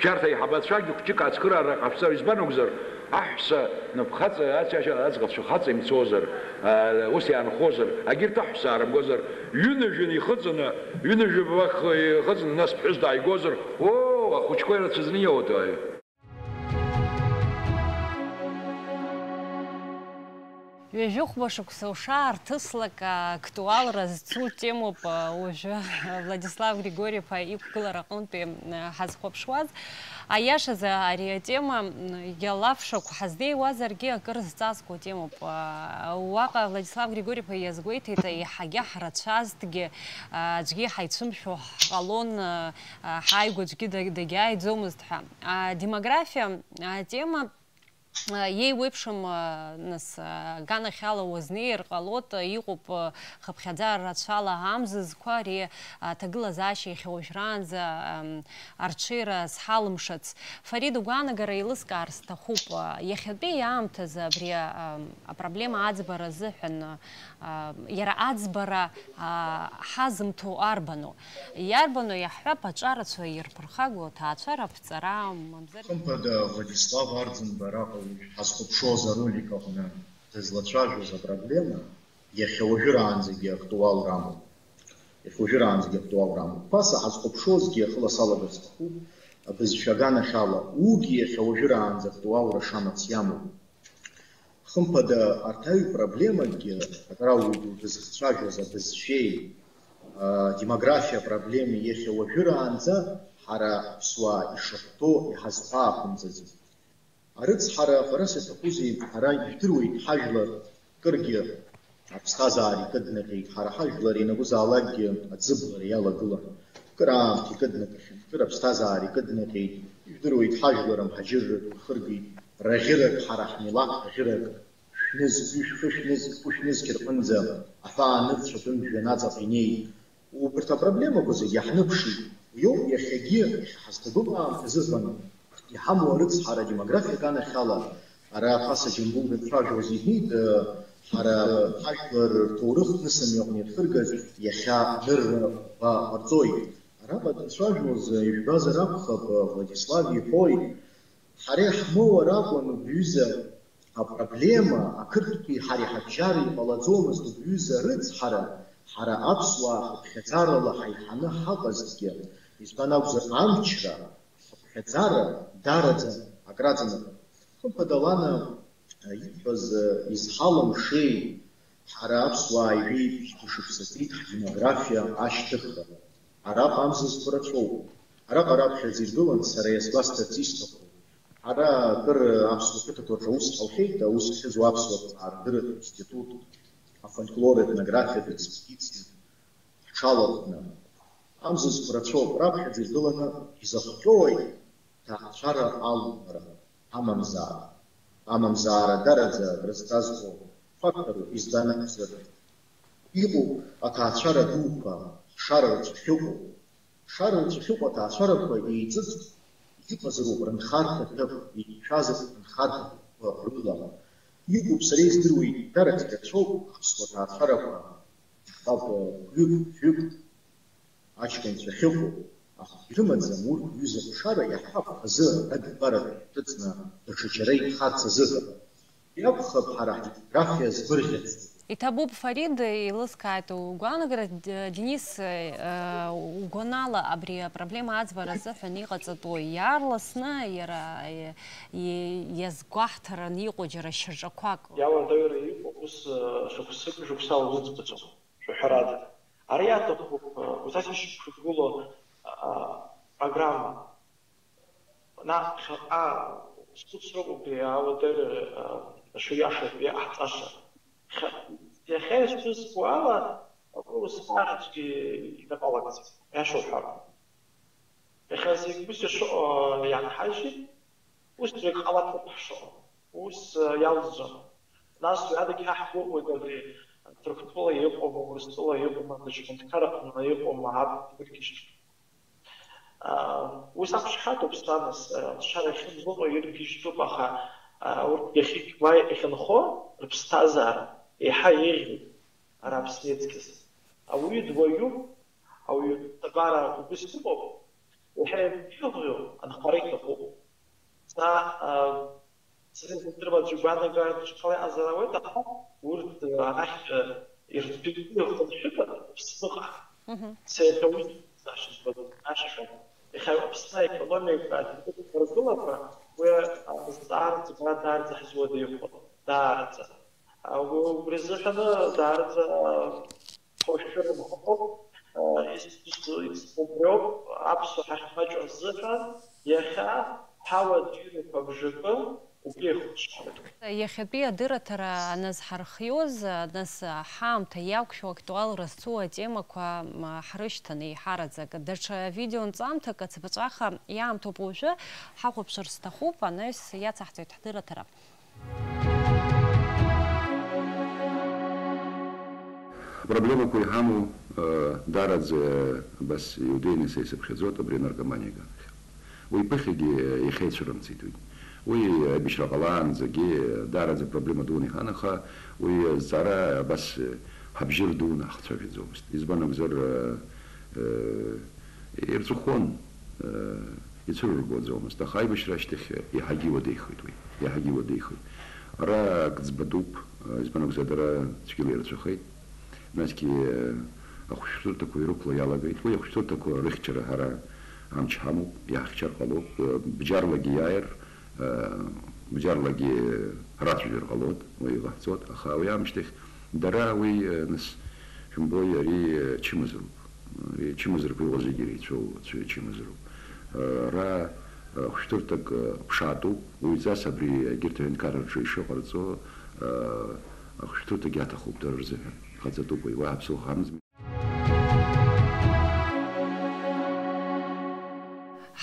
Шәарҭ аиҳабацәагьы хәҷык ацхыраара ҟашәҵа, избан акәзар, аҳәса напхаҵа, ацәашьа, аӡӷабцәа хаҵа имцозар, а, ус иаанхозар, агьырҭ аҳәса аарымгозар, ҩынҩажәа ихыҵаны, ҩынҩажәа бак ихыҵаны, нас ԥҳәыс дааигозар, оо, ахәыҷқәа ирацәаӡаны иоуеит. Ҩажәихәба шықәса ушаарҭыслак, актуалра зцу темоуп уажәы Владислав Григорьев-иԥа иқәгылара аҟынтәи ҳазхәаԥшуаз. Аиашазы, ари атема иалафшақә ҳазнеиуазаргьы, акыр зҵазкуа темоуп. Уаҟа Владислав Григорьев-иԥа иазгәеиҭеит, еиҳагьы ҳрацәазҭгьы, аӡәгьы ҳаицәымшәо ҳҟалон, ҳааигәа аӡәгьы да-, дагьааиӡомызт ҳәа. Адемографиа атема Иеиуеиԥшым, нас, аганахьала уазнеир ҟалоит, иҟоуп, хыԥхьаӡара рацәала амзызқәа, ари аҭагылазаашьа иахьа уажәраанӡа, ам, арҽеира зҳалымшац. Фарид, угәаанагара еилыскаар сҭахуп, иахьатәи аамҭазы абри, ам, апроблема аӡбара азыҳәан, а, иара аӡбара, а, ҳазымҭо арбану? Иарбану иаҳҳәап, аҿарацәа ирԥырхагоу аҭаацәара аԥҵара, мамзаргьы. Хымԥада, Владислав Арӡынба араҟа уажә ҳазхәаԥшуаз аролик аҟны дызлацәажәоз апроблема иахьа уажәраанӡагьы актуалра амоуп. Иахьа уажәраанӡагьы актуалра амоуп. Ԥаса ҳазхәаԥшуазгьы ахыла салагар сҭахуп, абызшәа аганахьала, уигьы иахьа уажәраанӡа актуалра шамац иамоуп. Хымԥада, арҭ аҩ проблемакгьы, акыр ауаҩ ду дызхцәажәоз абызшәеи, а, демографиа проблемеи иахьа уажәраанӡа ҳара аԥсуаа ишахәҭоу иҳазҭаақәымҵаӡеит. Арыцҳара, ҳәарас иаҭахузеи, ҳара ижәдыруеит, ҳажәлар кыргьы аԥсҭазаара икыднаҟьеит, ҳара ҳажәлар ианакәызаалакгьы аӡыблара иалагылан. Кыр аамҭа икыднакахьан, кыр аԥсҭазаара икыднаҟьеит, ижәдыруеит, ҳажәлар амҳаџьырра ду рхыргеит, раӷьырак, ҳара ҳмилаҭ раӷьырак, шәнызқь, ҩышә-, хышә нызқь, хәышә нызқь рҟынӡа аҳәаа анырцә атәым жәҩан аҵаҟа инеит. Убарҭ апроблемақәа зегьы иаҳныԥшит. Уиоуп иахьагьы, иахьа ҳазҭагылоу аамҭазыҳәан, иҳамоу арыцҳара, демографиа аганахьала, ара Ԥаса Џьамбул данцәажәоз иҳәеит, ҳара ҳажәлар рҭоурых нысымҩаҟны ирхыргаз иахьа анырра ӷәӷәа ҟарҵоит. Араҟа данцәажәоз, ижәбазар акәхап, Владислав иҳәоит, ҳара иаҳмоур акәын, убри аҩыза апроблема, ақырҭқәеи ҳареи ҳабжьара иҟалаӡомызт, убри аҩыза арыцҳара, ҳара аԥсуаа ҳаԥхьаӡарала ҳаиҳаны ҳаҟазҭгьы, избан акәзар, амчра, ҳаԥхьаӡара дараӡан акраҵанакуан. Хымԥада, Лана ибҳәаз изҳалымшеи, ҳара аԥсуаа ҩажәи жәаба шықәса ҵит ҳдемографиа ашьҭыхра. Араҟа амзызқәа рацәоуп. Араҟа раԥхьаӡа иргылан, сара иазгәасҭарц исҭаху. Ҳара акыр аԥсуа қыҭақәа рҿы аус ҳаухьеит, аус ахьызуа аԥсуа ҭҵаарадырратә институт, афольклор, етнографиатә експедициа ҳҽалархәны. Амзызқәа рацәоуп, раԥхьаӡа иргыланы изахҟьои ҭаацәара алубара, амамзаара, амамзаара дараӡа рызҵазкуа факторуп, избан акәзар, иҟоуп аҭаацәара дуқәа, ҳшара рацәахьыҟоу, Шара рацәахьыҟоу аҭаацәарақәа еиҵыҵ, иҟазароуп рынхарҭа ҭыԥ, еиқәшәазароуп рынхарҭа ҭыԥқәа рыла. Иҟоуп, сара издыруеит, дараӡа ирацәоуп аԥсуа ҭаацәарақәа, ҳҟап хәҩык, жәҩык аҷкәынцәа ахьыҟоу, Аха ирымаӡам урҭ рҩыза ҟәшара иаҳҳәап азы адгәарак иаҿыҵны даҽа џьара инхарц азыҳәан. Иакәхап ҳара ҳгеографиа згәырӷьац. Иҭабуп, Фарид, еилыскааит угәаанагара. Д-, Денис, э, угәанала абри апроблема аӡбара азыҳәан иҟаҵатәу иаарласны иара, э, и-, иазгәаҳҭараны иҟоу џьара шьаҿақәак. Иауадаҩра иҟоуп ус, э, шықәсык, шықәса узыӡбаӡом, шәаҳәарада. Ара иаҭахуп, э, убас ишықәгылоу, а, программа. Наҟ ԥхьаҟа схәыцроуп убри ауадаҩра, а, шиашоу, иҟаҳҵаша. Хьа-, иахьа исзызку ала, акы усҟан аӡәгьы инапы алагӡам, иашоу ҳәа. Иахьа зегь ус ишыҟоу иаанҳажьит, ус зегь ҟалаҭоуп ҳшыҟоу. Ус, а, иалҵӡом. Нас уи адагьы ҳгәыӷуеит абри Ҭырқәтәыла иҟоума, Урыстәыла иҟоума, даҽа ҳәынҭқарраҟны иҟоума, аб-, абыргьежь. Аа, уи сақәшаҳаҭуп, снанас, алшара иахьынӡаҟоу иргьежьтәуп, аха, аа, урҭ иахьынхо, уа иахьынхо рыԥсҭазаара еиҳа еиӷьуп, ара Аԥсны иҵкьыс. Ауаҩы дуаҩуп, ауаҩы ԥсабара убыс дыҟоуп, еиҳа иеиӷьу анхара иҭахуп. Са, аа, Сара изласырбо аӡәы игәаанагара даҽакала иҟазар ауеит, аха урҭ, э, арахь, э, ирҭбитәы ирхынҳәып Аԥсныҟа. Мгм. Сеиҳәауеит, сашьа збоит, ашьашәа. Иахьа Аԥсны аекономика, аҭыԥ ргылақәа, уи, а, азҵаара ҵабара даараӡа ҳзуадаҩхоит, даараӡа. А, у-, убри азыҳәан даараӡа, а, Хәшәтәырақәоуп, ис-, ис-, исхәыблроуп, аԥсуа ҳахьмаҷу азыҳәан, иахьа ҳауадаҩрақәа абжакы убри ихәаԥшуеит. Иахьатәи адырраҭара аназҳархиоз, нас ҳаамҭа иақәшәо актуалра зцу атемақәа, м, ҳрышьҭан еиҳараӡак. Даҽа видеонҵамҭак ацаԥҵәаха иаамҭоуп уажәы, ҳахәаԥшыр сҭахуп, анаҩс иацаҳҵоит ҳдырраҭара. Апроблемақәа иҳамоу, э, даараӡа абас иудеины са исыԥхьаӡоит абри анаркоманиа аганахь. Уи ԥыхьагьы, э, иахьеицәырымҵит уи. Уи аибашьра ҟалаанӡагьы, э, даараӡа проблема дуны иҳан, аха уи азҵаара абас, э, ҳабжьы рдуны ҳахцәажәаӡомызт. Избан акәзар, э, э, ирҵәахуан, э, ицәырыргоӡомызт, аха аибашьра ашьҭахь иаҳагьы иуадаҩхеит уи, иаҳагьы иуадаҩхеит. Ара ак ӡбатәуп, э, избан акәзар, дара цәгьала ирацәахеит. Насгьы, э, ахәшәтәырҭақәа ирықәло иалагеит. Уи ахәшәтәырҭақәа рыхьчара ҳара амч ҳамоуп, иаҳхьчар ҟалоуп. Э, бџьарлагьы иааир, бџьарлагьы рацәажәар ҟалоит, уи иҟаҳҵоит, аха уи аамышьҭахь дара уи, нас, шәымбои, ари чымазароуп. Ари чымазарақәа иҟоу зегьы иреицәоу аӡәы ачымазароуп. Ара хәшәтәырҭак ԥшаатәуп, уаҩҵас абри егьырҭ аҳәынҭқарра рҿы ишыҟарҵо, ахәшәтәырҭагьы аҭахуп дара рзыҳәан. Хаҵатәуп уи, уаҳа ԥсыхәа ҳамаӡам.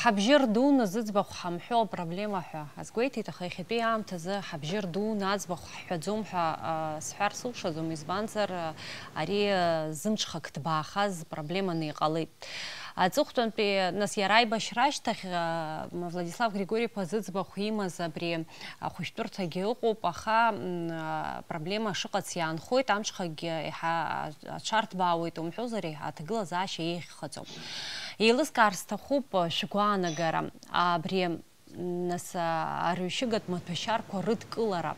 Ҳабжьы рдуны зыӡбахә ҳамҳәо апроблема ҳәа азгәеиҭеит, аха иахьатәи аамҭазы ҳабжьы рдуны аӡбахә ҳҳәаӡом ҳәа, а, сҳәар сылшаӡом, избанзар, а, ари, а, зымҽхак ҭбаахаз проблеманы иҟалеит. Аҵыхәтәантәи, нас, иара аибашьра ашьҭахь, а, Владислав Григори-иԥа зыӡбахә имаз абри ахәышәтәырҭагьы ыҟоуп, аха, м, а, проблема шыҟац иаанхоит, амҽхакгьы еиҳа аҽарҭбаауеит умҳәозар, еиҳа аҭагылазаашьа еиӷьхаӡом. Еилыскаар сҭахуп, а, шәгәаанагара. Абри, м, нас, а, арҩашьыгатә маҭәашьарқәа рыдкылара.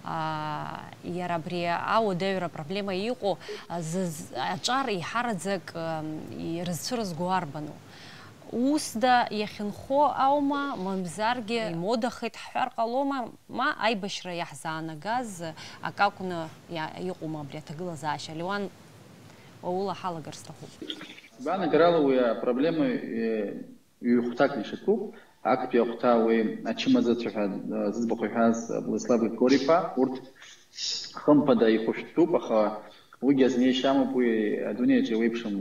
А, иара абри ауадаҩра апроблема иҟоу, а, зыз-, аҿар еиҳараӡак, м, ирызцәырызго арбану? Усда иахьынхо аума, мамзаргьы имодахеит ҳҳәар ҟалома, ма аибашьра иаҳзаанагаз акакәны иа-, иҟоума абри аҭагылазаашьа? Леуан, уа ула ҳалагар сҭахуп. Гәаанагарала уи апроблема, э, ҩ-хәҭакны ишаԥуп. Актәи ахәҭа уи ачымазацәа ҳәа, э, зыӡбахә иҳәаз Владислав Григори-иԥа, урҭ хымԥада ихәышәтәуп, аха уигьы азнеишьа амоуп, уи адунеиаҿ еиуеиԥшым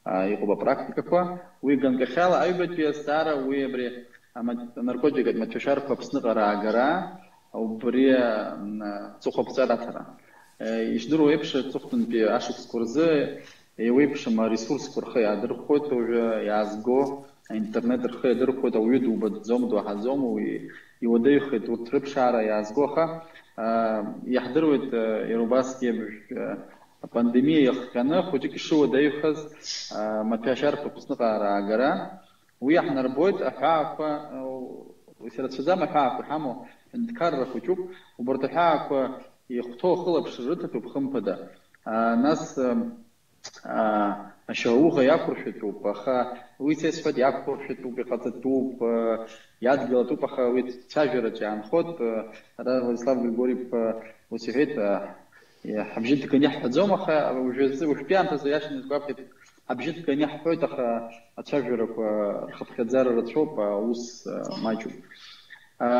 а, иҟоуп апрактикақәа. Уи ганкахьала аҩбатәи азҵаара, уи абри ама-, анаркотикатә маҭәашьарқәа Аԥсныҟа раагара, убри, м, аҵыхәаԥҵәара аҭара. Е, ишдыру еиԥш, аҵыхәтәантәи ашықәсқәа рзы еиуеиԥшым аресурсқәа рхы иаадырхәоит, уажәы иаазго аинтернет рхы иадырхәоит, ауаҩы дубаӡом, дуаҳаӡом, уи иуадаҩхеит урҭ рыԥшаара иаазго, аха, а, иаҳдыруеит, а, иара убасгьы, а, апандемиа иахҟьаны хәыҷык ишыуадаҩхаз, а, маҭәашьарқәа Аԥсныҟа аагара, уи иаҳнарбоит аҳәаақәа, а, исырацәаӡам аҳәаақәа иҳамоу ҳәынҭқарра хәыҷуп. Убарҭ аҳәаақәа ихәҭоу ахылаԥшра рыҭатәуп, хымԥада. А, нас, а, а, ашьауӷа иақәыршәатәуп, аха уи са исҳәоит, иақәыршәатәуп, иҟаҵатәуп, а, иадгылатәуп, аха уи цәажәараҿы иаанхоит. А, ара Владислав Григорьев, а, ус иҳәеит, а, Иа-, ҳабжьы ҭганы иаҳҳәаӡом, аха уажәазы, уажәтәи аамҭазы иашаны исгәаԥхеит, ҳабжьы ҭганы иаҳҳәоит, аха ацәажәарақәа рхыԥхьаӡара рацәоуп, аус, а, маҷуп. А,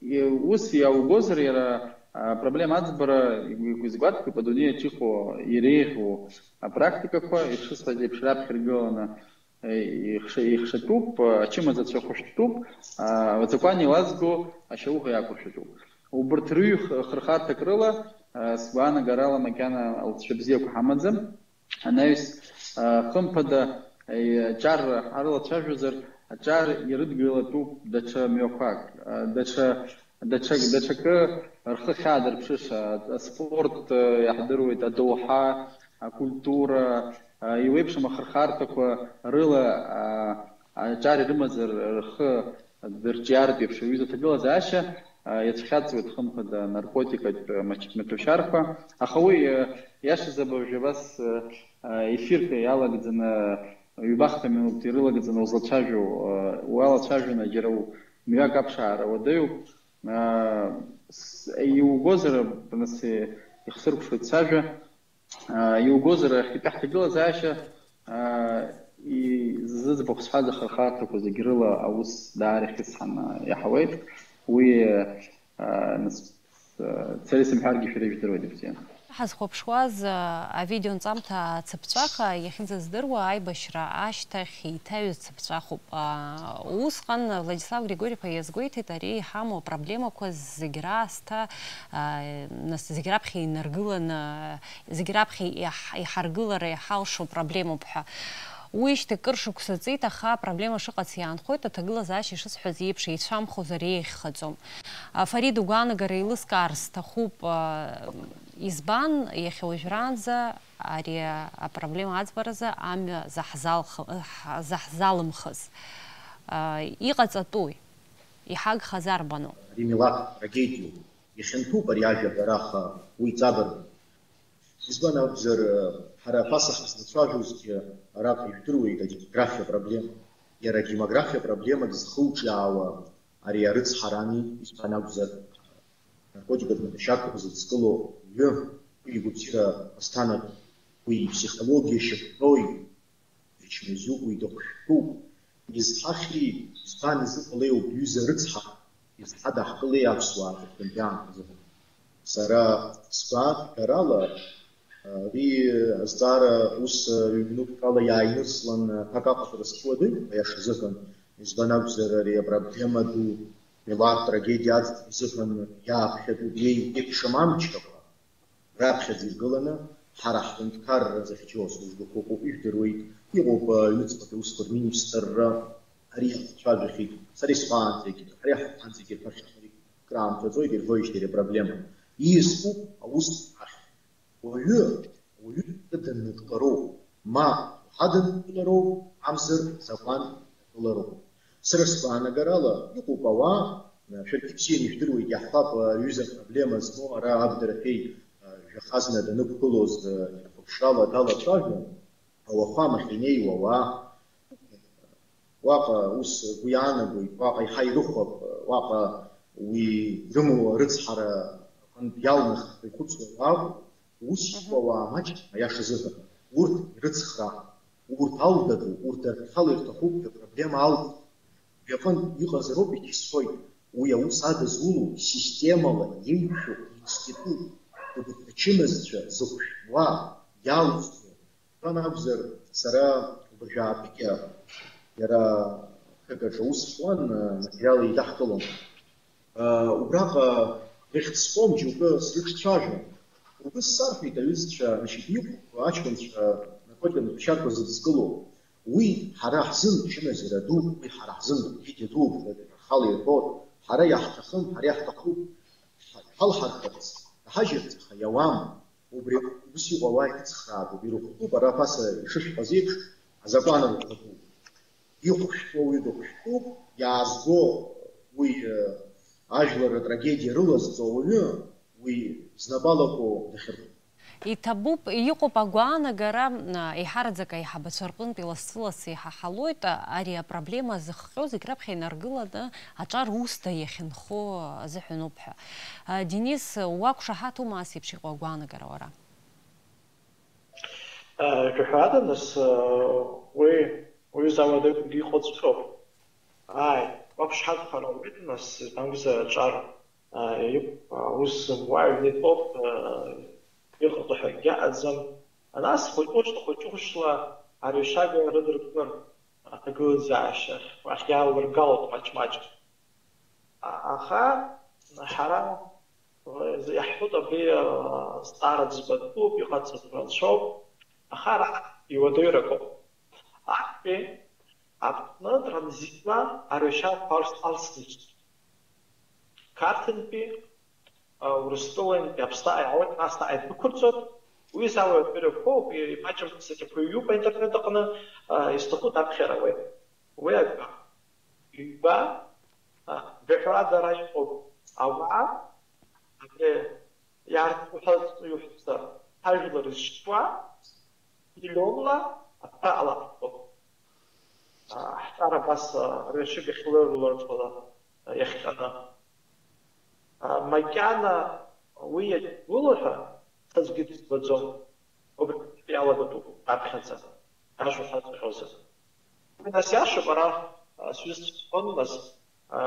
и-, ус иаугозар, иара, а, проблема аӡбара игәы-, игәы-, изгәаҭатәуп адунеиаҿ иҟоу, иреиӷьу апрактикақәа, ишысҳәаз еиԥш, раԥхьа иргыланы еихша-, еихшатәуп, ачымазацәа хәышәтәтәуп, а, азакәан еилазго ашьауӷа иақәыршәатәуп. Убырҭ рыҩ-, х-, хырхарҭак рыла, а, сгәаанагарала макьана алҵшәа бзиақәа ҳамаӡам. Анаҩс, а, хымԥада, а, аҿар ҳарылацәажәозар, аҿар ирыдгылатәуп даҽа мҩақәак, а, даҽа, даҽа, даҽакы рхы хьаадырԥшыша, аспорт, а, иаҳдыруеит, адоуҳа, акультура, а, еиуеиԥшым ахырхарҭақәа рыла, а, аҿар ирымазар рхы дырҿиартә еиԥш аҩыза аҭагылазаашьа, а, иацәхьаҵуеит, хымԥада, анаркотикатә мач-, маҭәашьарқәа. Аха уи, а, иашазы абыржәы абас, а, а, ефирк иалагӡаны, ҩбахҭа минуҭ ирылагӡаны узлацәажәо, а, уалацәажәаны џьара у-, мҩак аԥшаара уадаҩуп. А, с-, иугозар, нас, ихсыркәшоит сажәа. А, иугозар, иахьатәи ҳҭагылазаашьа, а, и-, зыӡбахә сҳәаз ахырхарҭақәа зегь рыла аус даара ихьысҳаны иаҳауеит. Уи, а, нас, а, сара исымҳәаргьы шәара ижәдыруеит, ибзиан. Ҳазхәаԥшуаз, а, авидеонҵамҭа ацыԥҵәаха иахьынӡаздыруа аибашьра ашьҭахь еиҭаҩыз цыԥҵәахуп. А, усҟан Владислав Григорьев иазгәеиҭеит, ари иҳамоу апроблемақәа зегь раасҭа, а, нас зегь раԥхьа инаргыланы, зегь раԥхьа иаҳ-, иҳаргылара иҳалшо проблемоуп ҳәа. Уи шьҭа кыр шықәса ҵит, аха апроблема шыҟац иаанхоит, аҭагылазаашьа ишысҳәаз еиԥш, еицәамхозар еиӷьхаӡом. А, Фарид, угәаанагара еилыскаар сҭахуп, а, избан иахьа уажәраанӡа ари апроблема аӡбаразы амҩа заҳзалх-, заҳзалымхыз? А, иҟаҵатәуи? Иҳагхаз арбану? Ари милаҭ трагедиоуп. Ихьанҭоуп ари ажәа аҳәара, аха уи ҵабыргуп. Избан акәзар, ҳара аԥаса ҳазлацәажәозгьы араҟа ижәдыруеит адемографиа проблема. Иара адемографиа проблемагь зхылҿиаауа ари арыцҳарами, избан акәзар, наркотикатә маҭәашьарқәа зыдскыло уаҩы, уи игәабзиара азҭанаҵ, уи иԥсихологиа шьақәтәоуи, ичмазаҩуп, уи дыхәшәтәуп. Изҳахьи, избан изыҟалеи убри аҩыза рыцҳа, изҳадаҳкылеи аԥсуаа рыхәҭынтәи аамҭазы? Сара сгәаанагарала, ари азҵаара ус ҩ-минуҭк ала иааинырслан, аҭак аҟаҵара схы уадаҩуп, аиаша азыҳәан, избан акәзар, ари апроблема ду, милаҭ трагедиа аӡбара азыҳәан иааԥхьатәуп, иеиуеиԥшым амчрақәа. Раԥхьаӡа иргыланы, ҳара ҳҳәынҭқарра зыхьчоз, узгәахәып, ижәдыруеит, иҟоуп, аҩныҵҟатәи аусқәа рминистрра, ари ҳцәажәахьеит, сара исҳәаанӡагьы, ари ҳҳәаанӡагьы ирҳәахьан, ари краамҭа ҵуеит, ирҳәоижьҭеи ари апроблема. Ииасуп аус ахь. Уаҩы, уаҩы даннықәлароуп, ма уаҳа даннықәлароуп, мамзар закәан даннықәлароуп. Сара сгәаанагарала, иҟоуп ауаа, шәаргьы бзианы ижәдыруеит, иаҳҳәап, аҩыза апроблема змоу ара Абдраҳәеи жәахазна данықәгылоз, ихәаԥшрала далацәажәон, ауахәамахь инеиуа ауаа. Уаҟа ус гәы иаанагоит, уаҟа иаҳа ирыхәап, уаҟа уи ирымоу арыцҳара аҟынтә иалнахит ҳәа ихәыцуа уаауп, ус иҟоу ауаа маҷым, аиаша азыҳәан. Урҭ ирыцхраап, урҭ алгатәуп, урҭ дарҭала ирҭахуп ҳәа проблема алҵит. Убри аҟынтә иҟазароуп, иҭысхоит, уи аус адызулоу системала еиқәшәо институт, убарҭ ачымазцәа зыхәшәтәуа, иалҵуа, Ан акәзар, сара убыржәаатәгьы иара қыҭаҿы аус ҳуан, материал еидаҳкылон. Убраҟа рыхьӡ зхом џьоукы срыҿцәажәон. Убыс сарҳәеит, аҩызцәа, значит, иҟоуп аҷкәынцәа наркотикатә маҭәашьарқәа зыдскыло. Уи ҳара ҳзын чымазара дууп, уи ҳара ҳзын трагедиа дууп, ҳәа рхала ирҳәоит. Ҳара иаҳҭахым, ҳара иаҳҭахуп, ҳалҳархарц, ҳажьырц, аха иауам. Убри ус иҟоу ауаа ирыцхраатәуп, ирыхәҭоуп, ара ԥаса ишышәҳәаз еиԥш, азакәан рыхәҭоуп. Ихәшәтәу уаҩы дыхәшәтәуп, иаазго уи, э, ажәлар атрагедиа рылазҵо ауаҩы, уи знапы алаку дахьырхәо. Иҭабуп, иҟоуп агәаанагара, а, еиҳараӡак аиҳабацәа рҟынтә лассы-лассы иҳаҳалоит, а, ари апроблема зыхҟьо зегь раԥхьа инаргыланы аҿар усда иахьынхо азыҳәаноуп ҳәа. А, Денис, уақәшаҳаҭума ас еиԥш иҟоу агәаанагара уара? Э, шәаҳәада, нас, э, уи, уи зауадагьы иҟоуҵәҟьоуп. Ааи, уақәшаҳаҭхар ауеит, нас, избан акәзар аҿар, э, иқә-, э, ус зымуа аҩны итәоуп, э, иҟало ҳәа акгьы аӡам. Нас хәыҷы-хәыҷла, хәыҷы-хәыҷла арҩашьага рыдыркылар, аҭагылазаашьа ахь иаалыргалоит маҷ-маҷ. А-, аха ҳара, э, иаҳҳәоит абри, э, зҵаара ӡбатәуп, иҟаҵатәу рацәоуп, аха ара иуадаҩрақәоуп. Актәи Аԥсны транзитла арҩашьа алс-, алсны. Қарҭынтәи, а, Урыстәылантәи Аԥсны иаауеит, нас наҟ идәықәырҵоит. Уи зауа адырҩақәоуп, и-, имаҷым сахьақәыҩуп аинтернет аҟны, а, изҭаху даԥхьар ауеит. Уи акы. Ҩба, а, быҳәара дара иҟоуп. Ауаа, абри иарҭ уҳәа-, иуҳәозар, ҳажәлар зшьуа, миллионла аҭра алаҳҵоит. А, ҳтәар абас, а, рҩашьыгахь лыруларҵәҟьала, а, иахҟьаны. А, макьана уи иагьгәылоу ҳәа саӡәгьы дызбаӡом. Убри иалагатәуп раԥхьаӡа, ажәа ҳазҳәозар. Уи нас иашоуп, ара, а, сҩызцәа сҳәон, нас, а,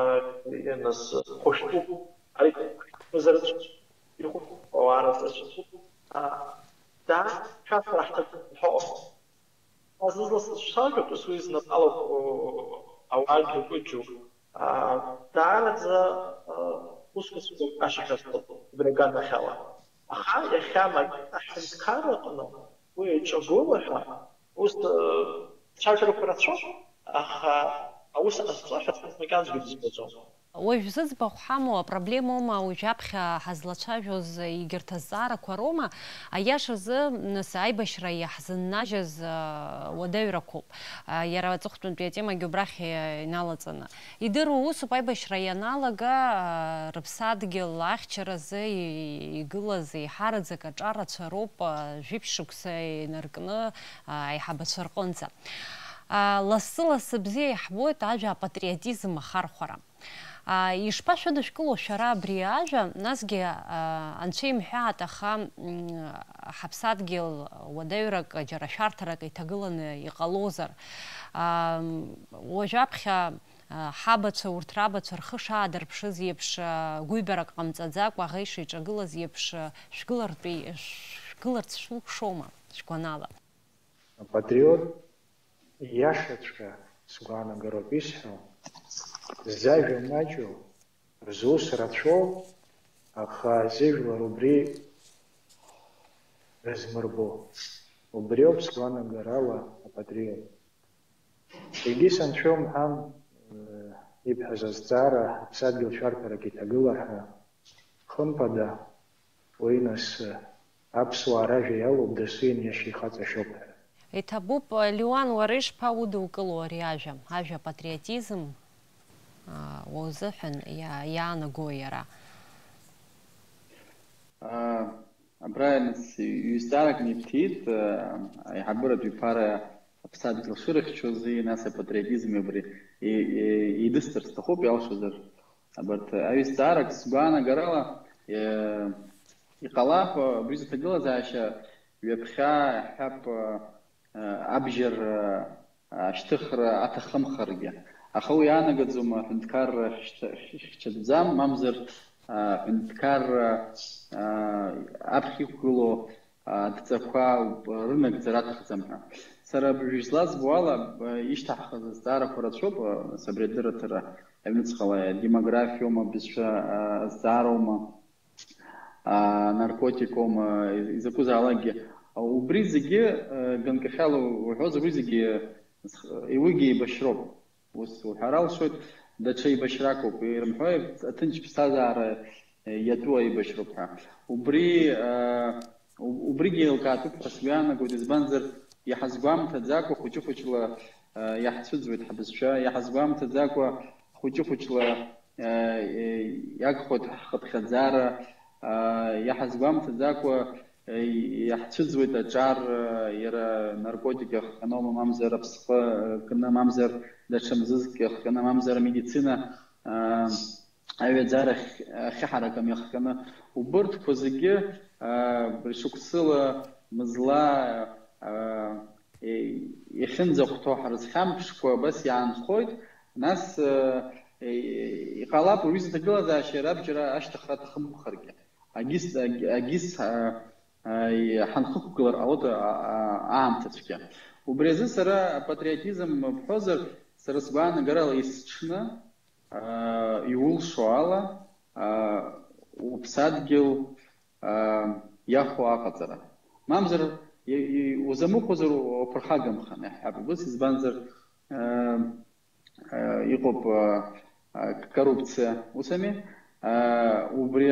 нас хәышәтәуп, ари мазарыцә ихәышәтәуп, ауаа рацәа. А, да, шәасра ҳҭатәуп ҳәа. Азызласыцәцәажәоит, ус уи знапы алаку ауаагьы џьоук. А, даараӡа, а, усқәа сгәаԥхашьа ҳәа сыҟоуп, убри аганахьала. Аха иахьа макьана аҳәынҭқарра аҟны уи иаҿагыло ҳәа, ус, а, цәажәарақәа рацәоуп, аха аус ҟазҵо ҳәа макьаназгьы дызбаӡом. Уажә зыӡбахә ҳамоу апроблемоума, уажәаԥхьа ҳазлацәажәоз егьырҭ азҵаарақәа роума, аиашазы, нас, аибашьра иаҳзыннажьыз, а, уадаҩрақәоуп. А, иара аҵыхәтәантәи атемагьы убрахь, а, иналаҵаны. Идыруа усуп, аибашьра ианалага, а, рыԥсадгьыл ахьчаразы и-, игылаз еиҳараӡак аҿар рацәа роуп, а, жәиԥшь шықәса инаркны, а, аиҳабацәа рҟынӡа. А, лассы-лассы бзиа иаҳбоит ажәа апатриотизм ахархәара. А, ишԥашәыдышәкыло шәара абри ажәа? Насгьы, а, анцәа имҳәааит, аха, м, ҳаԥсадгьыл уадаҩрак, џьара шәарҭарак иҭагыланы иҟалозар? А, м, уажәаԥхьа, а, ҳабацәа, урҭ рабацәа рхы шаадырԥшыз еиԥш, а, гәыҩбарак ҟамҵаӡакәа аӷа ишиҿагылаз еиԥш, а, шәгылартә, шәгыларц шәылшома, шәгәанала? Апатриот иашаҵәҟьа сгәаанагароуп исҳәо, зажәа маҷу, рзус рацәоу, аха зыжәлар убри рызмырбо. Убриоуп сгәаанагарала апатриот. Егьыс анцәа умҳәан, э, ибҳәаз азҵаара, аԥсадгьыл шәарҭарак иҭагыла ҳәа, хымԥада, уи нас, э, аԥсуаа ражәа иалоуп, дасу ианиашьа ихаҵашьоуп ҳәа. Иҭабуп, Леуан, уара ишԥаудукыло ари ажәа? Ажәа патриотизм, а, уа узыҳәан иа-, иаанаго иара? А, абра нас ҩ-, ҩ-, зҵаарак ниԥҭит, а, аиҳабыратә иԥара аԥсадгьыл шырыхьчоз, нас апатриотизм абри и-, и-, идысҵар сҭахуп, иалшозар. Абарҭ аҩызцаарак сгәаанагарала, е, иҟалап, абри зыҭагылазаашьа ҩаԥхьа иаҳҳәап, е, абжьар, е, ашьҭыхра аҭахымхаргьы. Аха уи иаанагаӡом аҳәынҭқарра хьча-, хьчатәӡам, мамзар, е, аҳәынҭқарра, е, аԥхьа иқәгылоу адҵақәа рынагӡара аҭахӡам ҳәа. Сара абыржә излазбо ала, ишьҭаҳхыз азҵаарақәа рацәоуп, абри адырраҭара аҩныҵҟала демографиоума, бызшәа азҵаароума, наркотикоума, изакәызаалакгьы. Убри зегьы ганкахьала уҳәозар, уи зегьы уигьы еибашьроуп. Ус уҳәар алшоит, даҽа еибашьракоуп, ирымҳәои, аҭынч ԥсҭазаара иатәу аибашьроуп ҳәа. Убри, а, У-, убригьы еилкаатәуп ҳәа сгәы иаанагоит, избанзар, иҳазгәамҭаӡакәа хәыҷы-хәыҷла, а, иаҳцәыӡуеит ҳабызшәа, иҳазгәамҭаӡакәа хәыҷы-хәыҷла, а, е, иагхоит ҳхыԥхьаӡара, а, иҳазгәамҭаӡакәа, е, иаҳцәыӡуеит аҿар, а, иара наркотик иахҟьаноума, мамзар аԥсҟы, а, кны, мамзар даҽа мзызк иахҟьаны, мамзар амедицина, а, аҩаӡарахь ахьы ҳаракым иахҟьаны, убырҭқәа зегьы, а, ршықәсыла, мызла, а, е-, иахьынӡахәҭоу ҳрызхьамԥшкәа абас иаанхоит, нас, а, е-, иҟалап уаҩы зҭагылазаашьа рабџьара ашьҭыхра аҭахымхаргьы. Агьыс, агь-, агьыс, а, а, и-, ҳанхықәгылар ҟалоит, а, а, аамҭа цәгьа. Убри азы сара апатриотизм бҳәозар, сара сгәаанагарала есҽны, а, иулшо ала, а, уԥсадгьыл, а, иахәо аҟаҵара. Мамзар, и-, и-, узамыхәозар уԥырхагамхан, иаҳҳәап, убыс, избанзар, а, а, иҟоуп, а, а, коррупциа, усами? А, убри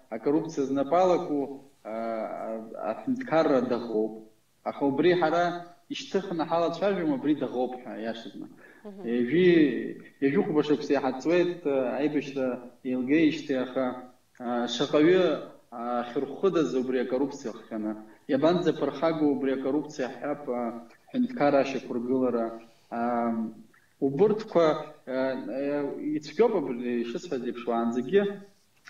акоррупциа знапы алаку, а, а, аҳәынҭқарра даӷоуп. Аха убри ҳара ишьҭыхны ҳалацәажәом, убри даӷоуп ҳәа, иашазны. Мгм. Ҩажәи, ҩажәи хәба шықәса иҳаҵуеит, а, аибашьра еилгеижьҭеи, аха, а, шаҟаҩы, а, ахьырхәыдаз убри акоррупциа ахҟьаны? Иабанӡаԥырхагоу убри акоррупциа ҳҳәап, а, ҳәынҭқарра ашьақәыргылара? А, убырҭқәа, а, а, ицәгьоуп абри ишысҳәаз еиԥш уаанӡагьы.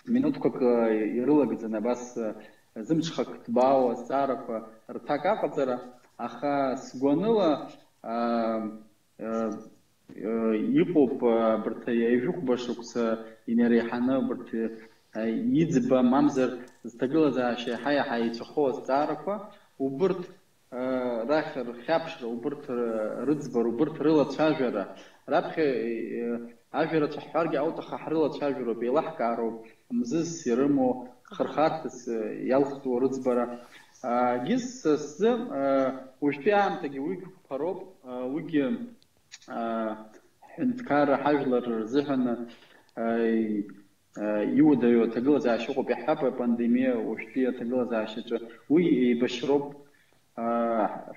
Минуҭқәак, э, ирылагӡаны абас, э, зымҽхак ҭбаау азҵаарақәа рҭак аҟаҵара, аха сгәаныла, а, э, э, иҟоуп, э, абарҭ ҩажәихәба шықәса инареиҳаны абарҭ, э, иӡба, мамзар зҭагылазаашьа иаҳа-иаҳа еицәахо азҵаарақәа, убырҭ рахь рхьаԥшра, убырҭ рыӡбара, убырҭ рылацәажәара, раԥхьа, э, ажәа рацәа ҳҳәаргьы ауҭаху, ҳрылацәажәароуп, еилаҳкаароуп, мзызс ирымоу, хырхарҭас, э, иалхтәу рыӡбара. А, гьыс сзы, э, уажәтәи аамҭагьы уигь қәԥароуп, э, уигьы, э, ҳҳәынҭқарра, ҳажәлар рзыҳәан, э, иуадаҩу аҭагылазаашьа ыҟоуп, иаҳҳәап, апандемиа уажәтәи аҭагылазаашьаҿы уи еибашьроуп.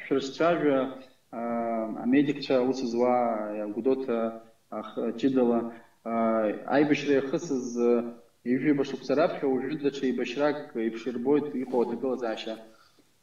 Шәыршцәажәа, амедикцәа аус зуа Гәдоуҭа ах-, ҷыдала, аибашьра иахысыз ҩажәиба шықәса раԥхьа уажәы даҽа еибашьрак еиԥш ирбоит иҟоу аҭагылазаашьа.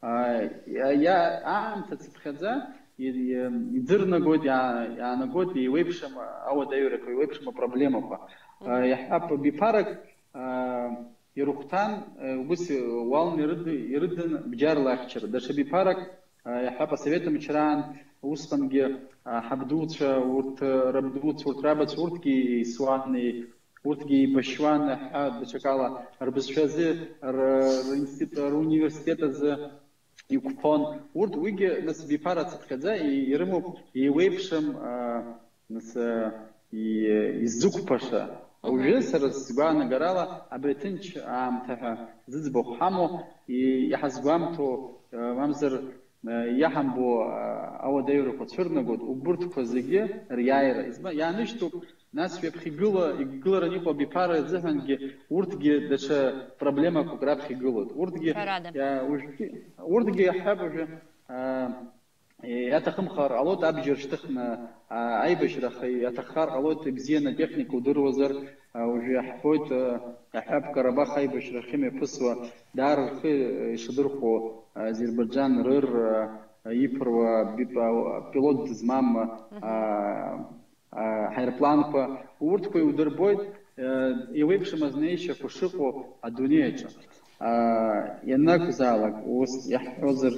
А, иа-, иа-, аамҭа цыԥхьаӡа и-, и-, иӡырнагоит, иаа-, иаанагоит еиуеиԥшым ауадаҩрақәа, еиуеиԥшым апроблемақәа. А, Мгм. Иаҳҳәап, биԥарак, а, ирыхәҭан, а, убыс уалны ирыд-, ирыдын бџьарла ахьчара. Даҽа биԥарак, а, иаҳҳәап, асовет мчраан усҟангьы, а, ҳабдуцәа, урҭ, а, рабдуцәа, урҭ рабацәа, урҭгьы еисуан, и-, урҭгьы еибашьуан, ҳәа, даҽакала, рбызшәазы, р-, ринститут, руниверситет азы иқәԥон. Урҭ уигьы, нас, биԥара цыԥхьаӡа и-, ирымоуп еиуеиԥшым, а, нас, а, и-, иззықәԥаша. Мгм. Уажәы, сара сгәаанагарала, абри аҭынч аамҭа ҳәа зыӡбахә ҳамоу, и-, иҳазгәамҭо, а, мамзар, а, иаҳамбо, а, ауадаҩрақәа цәырнагоит, убырҭқәа зегьы риааира. Изма-, иаанышьҭуп, нас ҩаԥхьа игыла-, игылараны иҟоу абиԥара рзыҳәангьы урҭгьы даҽа проблемақәак раԥхьа игылоит. Урҭгьы, Ҳәарада. Иа-, уажәтәи, урҭгьы иаҳҳәап уажәы, а, иаҭахымхар ҟалоит абџьар шьҭыхны, а, аибашьра, аха иаҭаххар ҟалоит ибзианы атехника удыруазар, а, уажәы иаҳбоит, а, иаҳҳәап, Карабах аибашьра ахьымҩаԥысуа, даара рхы, а, ишадырхәо, а, Азербаиџьан рыр, а, иԥыруа би-, а, пилот дызмам, а, Мгм. а, ҳаирпланқәа, урҭқәа иудырбоит, а, еиуеиԥшым азнеишьақәа шыҟоу адунеи аҿы. А, ианакәзаалак, ус иаҳҳәозар,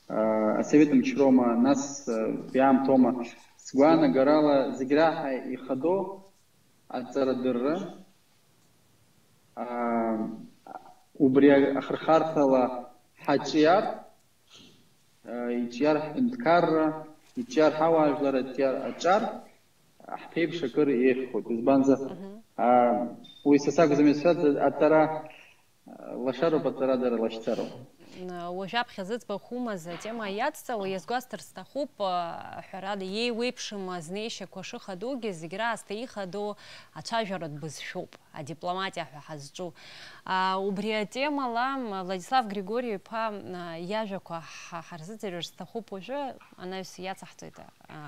а, асовет мчроума, нас, а, уи аамҭоума, сгәаанагарала, зегь раҳа ихадоу аҵарадырра, а, убри ахырхарҭала ҳаҿиар, а, иҿиар ҳҳәынҭқарра, иҿиар ҳауаажәлар, аҿиар аҿар, ҳԥеиԥш акыр еиӷьхоит. Избанзар, Мгм. а, уи са сакәӡам исҳәаз, аҵара, а, лашароуп, аҵара дара лашьцароуп. Уажәаԥхьа зыӡбахә умаз атема иацҵауа иазгәасҭар сҭахуп, ҳәарада, иеиуеиԥшым азнеишьақәа шыхадоугьы, зегь раасҭа ихадоу ацәажәаратә бызшәоуп, адипломатиа ҳәа ҳазҿу. Убри атемала Владислав Григори-иԥа иажәақәа ҳарзыӡырҩыр сҭахуп уажәы, анаҩс иацаҳҵоит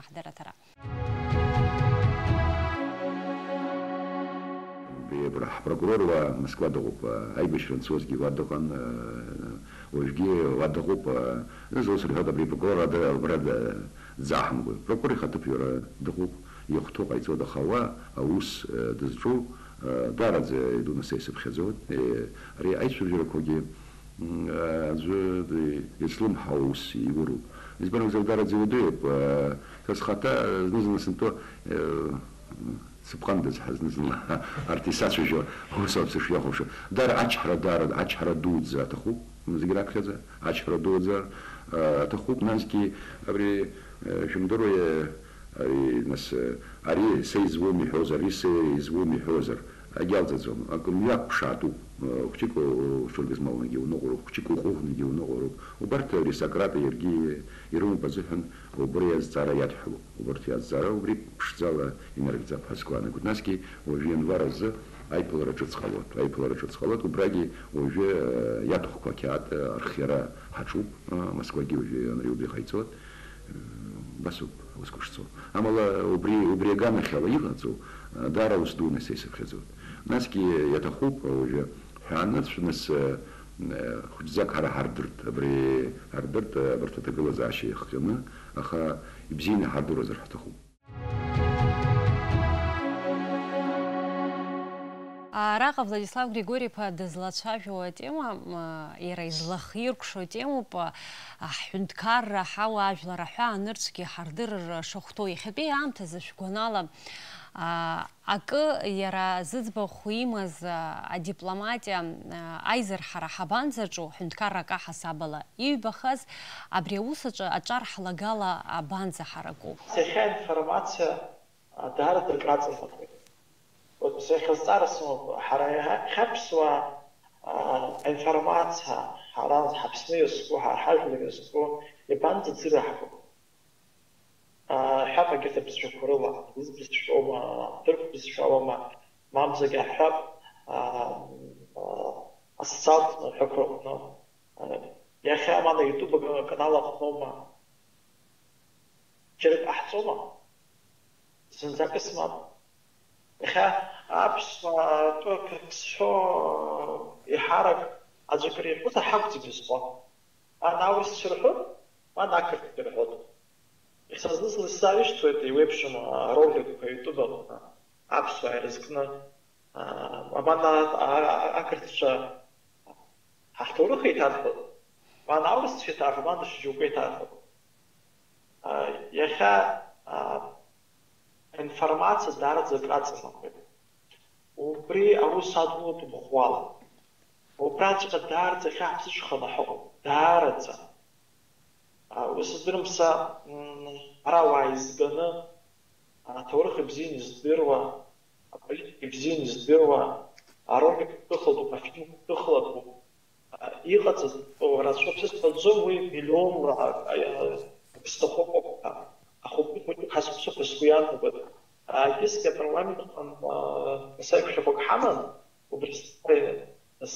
ҳдырраҭара. Ҳпрокурор уа Москва дыҟоуп, аибашьра анцозгьы уа дыҟан, уажәгьы уа дыҟоуп, зны-зынла сырҳәоит, абри апрокурор ада убра дӡаҳамго. Апрокурор ихаҭыԥ иара дыҟоуп, ихәҭоу ҟаиҵоит, аха уа аус дызҿу даараӡа идуны са исыԥхьаӡоит. Ари аицәажәарақәагьы Аӡәы ицлымҳау ус иуроуп. Избан акәзар, дараӡа иуадаҩуп. Са схаҭа зны-зынла сынтәо сыԥҟандаз ҳәа зны-зынла арҭ исацәажәо ус ауп сышиахәаԥшуа. Дара ачҳара, дара ачҳара дуӡӡа аҭахуп, зегь раԥхьаӡа ачҳара дуӡӡа аҭахуп, насгьы абри шәымдыруеи, Ари, нас, ари са изуам иҳәозар, ари са изуам иҳәозар, агьалҵаӡом. Акы мҩак ԥшаатәуп. Хәҷык уҽыргызмалнагьы уныҟәароуп, хәҷык уҟәыӷәнагьы уныҟәароуп. Убарҭ ари Сократи иаргьы ирымоуп азыҳәан убри азҵаара иадҳәалоуп. Убарҭ иазҵаара убри ԥшӡала инарыгӡап ҳәа сгәы аанагоит. Насгьы уажәы ианвар азы аиԥылара ҿыц ҟалоит. Аиԥылара ҿыц ҟалоит. Убрагьы уажәы, э, иаҭахқәа ақьаад, э, архиара ҳаҿуп. Э, Москвагьы уажәы анриуб иҟаиҵоит. Убасоуп аусқәа шцо. Амала убри, убри аганахьала иҟаҵоу, даара ус дуны са исыԥхьаӡоит. Насгьы иаҭахуп уажәы ҳәаанырцә, нас, хәыҷӡак ҳара ҳардырт, абри ҳардырт, абарҭ аҭагылазаашьа иахҟьаны, аха ибзианы иҳардыруазар ҳҭахуп. Араҟа Владислав Григори-иԥа дызлацәажәо атема, м, иара излахиркәшо темоуп, а, ҳҳәынҭқарра, ҳауаажәлар, аҳәаа нырцәгьы ҳардырыр шахәҭоу. Иахьатәи аамҭазы шәгәанала, а, акы иара зыӡбахә имаз, а, адипломатиа, а, аизырҳара ҳабанӡаҿу, ҳәынҭқаррак аҳасабала иҩбахаз, абри аус аҿы аҿар ҳлагала абанӡаҳараку? Сахьа информациа А, даараӡа акраҵанакуеит. Урҭ сахьазҵаара сымоуп. Ҳара иахьа аԥсуаа, а, аинформациа, ҳара ҳаԥсны иазку, ҳара ҳажәлар иазку, иабанӡаӡыраҳго? А, ҳәап, егьырҭ абызшәақәа рыла, аԥҳәыс бызшәоума, аҭырқә бызшәоума, мамзаргьы аҳәап, а, а, асоциалтә ҳәақәа рҟны, а, иахьа мана YouTube аканал аҟноума, џьарак ҟаҳҵома? Зынӡак исмам. Иахьа аԥсуаа тәы акыр зҳәо, еиҳарак аӡәы акыр иҳәозар, ҳақәӡам изҳәо. Ан аурысцәа рҳәоит, ан ақырҭцәа рҳәоит. Иахьа зны-зынла исзааишьҭуеит еиуеиԥшым ароликқәа YouTube аҟны, аԥсуаа ирызкны. Абан ақырҭцәа ҳаҳҭоурых еиҭарҳәоит, абан аурысцәа еиҭарҳәоит, абан даҽа џьоукы еиҭарҳәоит. Иахьа аинформациа даараӡа акраҵанакуеит. Убри аус адулатәуп ӷәӷәала. Убраҵәҟьа даараӡа иахьа ҳзышьханы ҳаҟоуп, даараӡа. Ус здырам са, ара ауаа изганы, аҭоурых ибзианы издыруа, аполитика ибзианы издыруа, аролик гәҭыхлатәуп, афильм гәҭыхлатәуп, иҟаҵатәу рацәоуп, сызҳәаӡом уи миллионла акы сҭахуп ҳәа, аха убри хәыҷык ҳазхәыцып ҳәа сгәы иаанагоит. Егьысгьы апарламент аҟынтә, а, саиқәшәақәак ҳаман, убри сцеит, нас,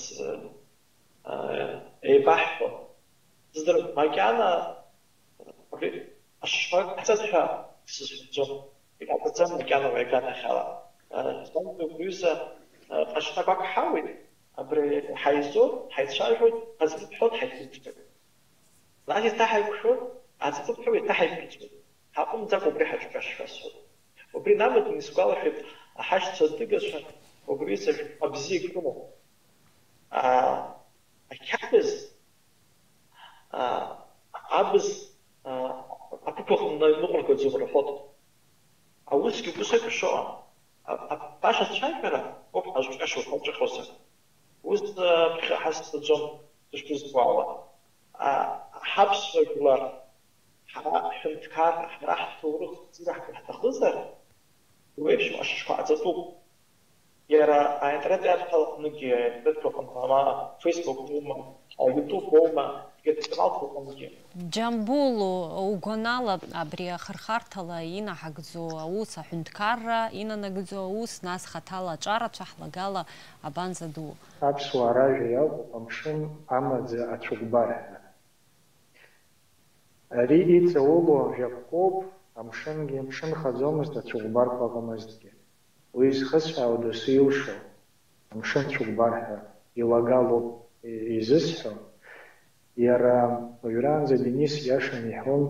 а, еибаҳҳәон. Сыздырам, макьана абри ашшақәа ҟаҳҵап ҳәа сызҳәаӡом. Иҟаҵаӡам макьана уи аганахьала. Исгәалашәоит, уҩыза, ҟаҵақәак ҳауеит, абри ҳаизоит, ҳаицәажәоит, аӡәы дыԥхьоит, ҳаицәыӡуеит. Нас еиҭаҳаиқәшәоит, аӡәы дыԥхьоит, еиҭаҳаиԥырҵуеит. Ҳаҟәымҵӡакәа убри ҳаҿкашьшәа сҳәоит. Убри инамаданы исгәалашәеит, ҳашьцәа адыгацәа убри ҵаҩ шәҟәқәа бзиак рымоуп. Аа, ақьабз, аа, абз, аа, аԥықәаҟны иныҟәыргаӡом рҳәоит. Аусгьы убыс ауп ишыҟам. А, а, баша ацәажәара ауп ҳазҿашьуа, ҳазҿыхозар. Ус, а, ԥхьа ҳазҭаӡом дышԥызгәаауа. А, ҳаԥсуа жәлар, ҳара ҳҳәынҭқар, ҳара ҳҭоурых бзиа раҳҭар ҳҭахызар, еиуеиԥшым ашьыжьқәа ҟаҵатәуп. Иара аинтернет иадҳәалаҟныгьы, аинтернетқәа аҟынтә ама Facebook дума, Аудиториа уоума, егьырҭ фестивалқәа рҟынгьы. Џьамбул, угәанала абри ахырхарҭала инаҳагӡо аус, аҳәынҭқарра инанагӡо аус, нас хаҭала аҿарацәа ҳлагала абанӡа ду? Аԥсуаа ражәа иалоуп амшын амаӡа ацәыкәбар ҳәа. Ари иҵаулоу жәакқәоуп, амшынгьы мшынхаӡомызт ацәыкәбарқәа ыҟамызҭгьы. Уи зхысҳәаау доусы илшо, амшын цәыкәбар ҳәа илагалоуп изысҳәо. Иара уажәраанӡа Денис иашан иҳәон,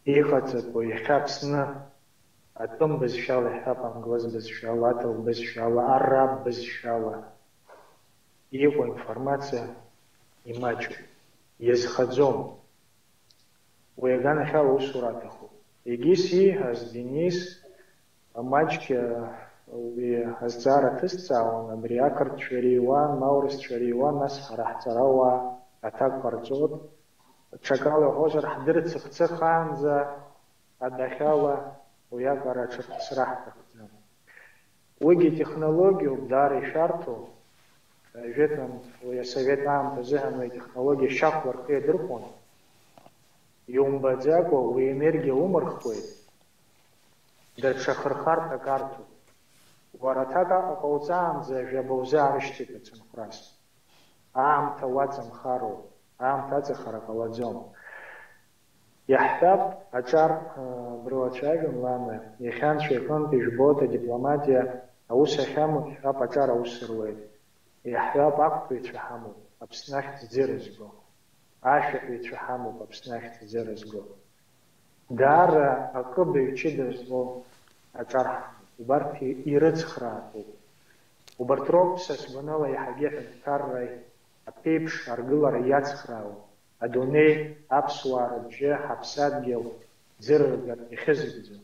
иҟаҵатәу иахьа Аԥсны атәым бызшәала иҳәап, англыз бызшәала, аҭыл бызшәала, араб бызшәала. Иҟоу информациа имаҷуп, иазхаӡом. Уи аганахьала аусура аҭахуп. Егьыс ииҳәаз Денис маҷк уи азҵаара ҭысҵаауан, абри ақырҭцәа иреиуан, ма аурысцәа иреиуан, нас ҳара ҳҵарауаа аҭак ҟарҵот, ҽакала иҳәозар, ҳдырцыхцыхаанӡа адәахьала уиаҟара аҽырԥсра ҳҭахӡам. Уигьы технологиоуп, даара ишәарҭоуп. Жәытәан уи асовет аамҭазыҳәан уи атехнологиа шьахәла рхы иадырхәон. Иумбаӡакәа уи аенергиа умырхуеит, даҽа хырхарҭак арҭоит. Уара аҭак аҟа ҟауҵаанӡа жәаба узаарышьҭит ацынхәрас. Аамҭа уаҵамхароуп, аамҭа аҵахара ҟалаӡом. Иаҳҳәап, аҿар брылацәажәон, Лана, иахьа анцәа иҟынтә ижәбоит адипломатиа аус ахьамоу, иаҳҳәап, аҿар аус руеит. Иаҳҳәап, ақәԥаҩцәа ҳамоуп, Аԥсны ахьӡ ӡы рызго. Ашәаҳәаҩцәа ҳамоуп, Аԥсны ахьӡ ӡы рызго. Даара акы баҩ ҷыда злоу аҿар ҳамоуп. Убарҭ ирыцхраатәуп. Убарҭ роуп, са сгәанала, иаҳагьы аҳәынҭқарра аԥеиԥш аргылара иацхраауа, адунеи, аԥсуаа рыбжьы, ҳаԥсадгьыл ӡырыргартә иахьызыгӡо.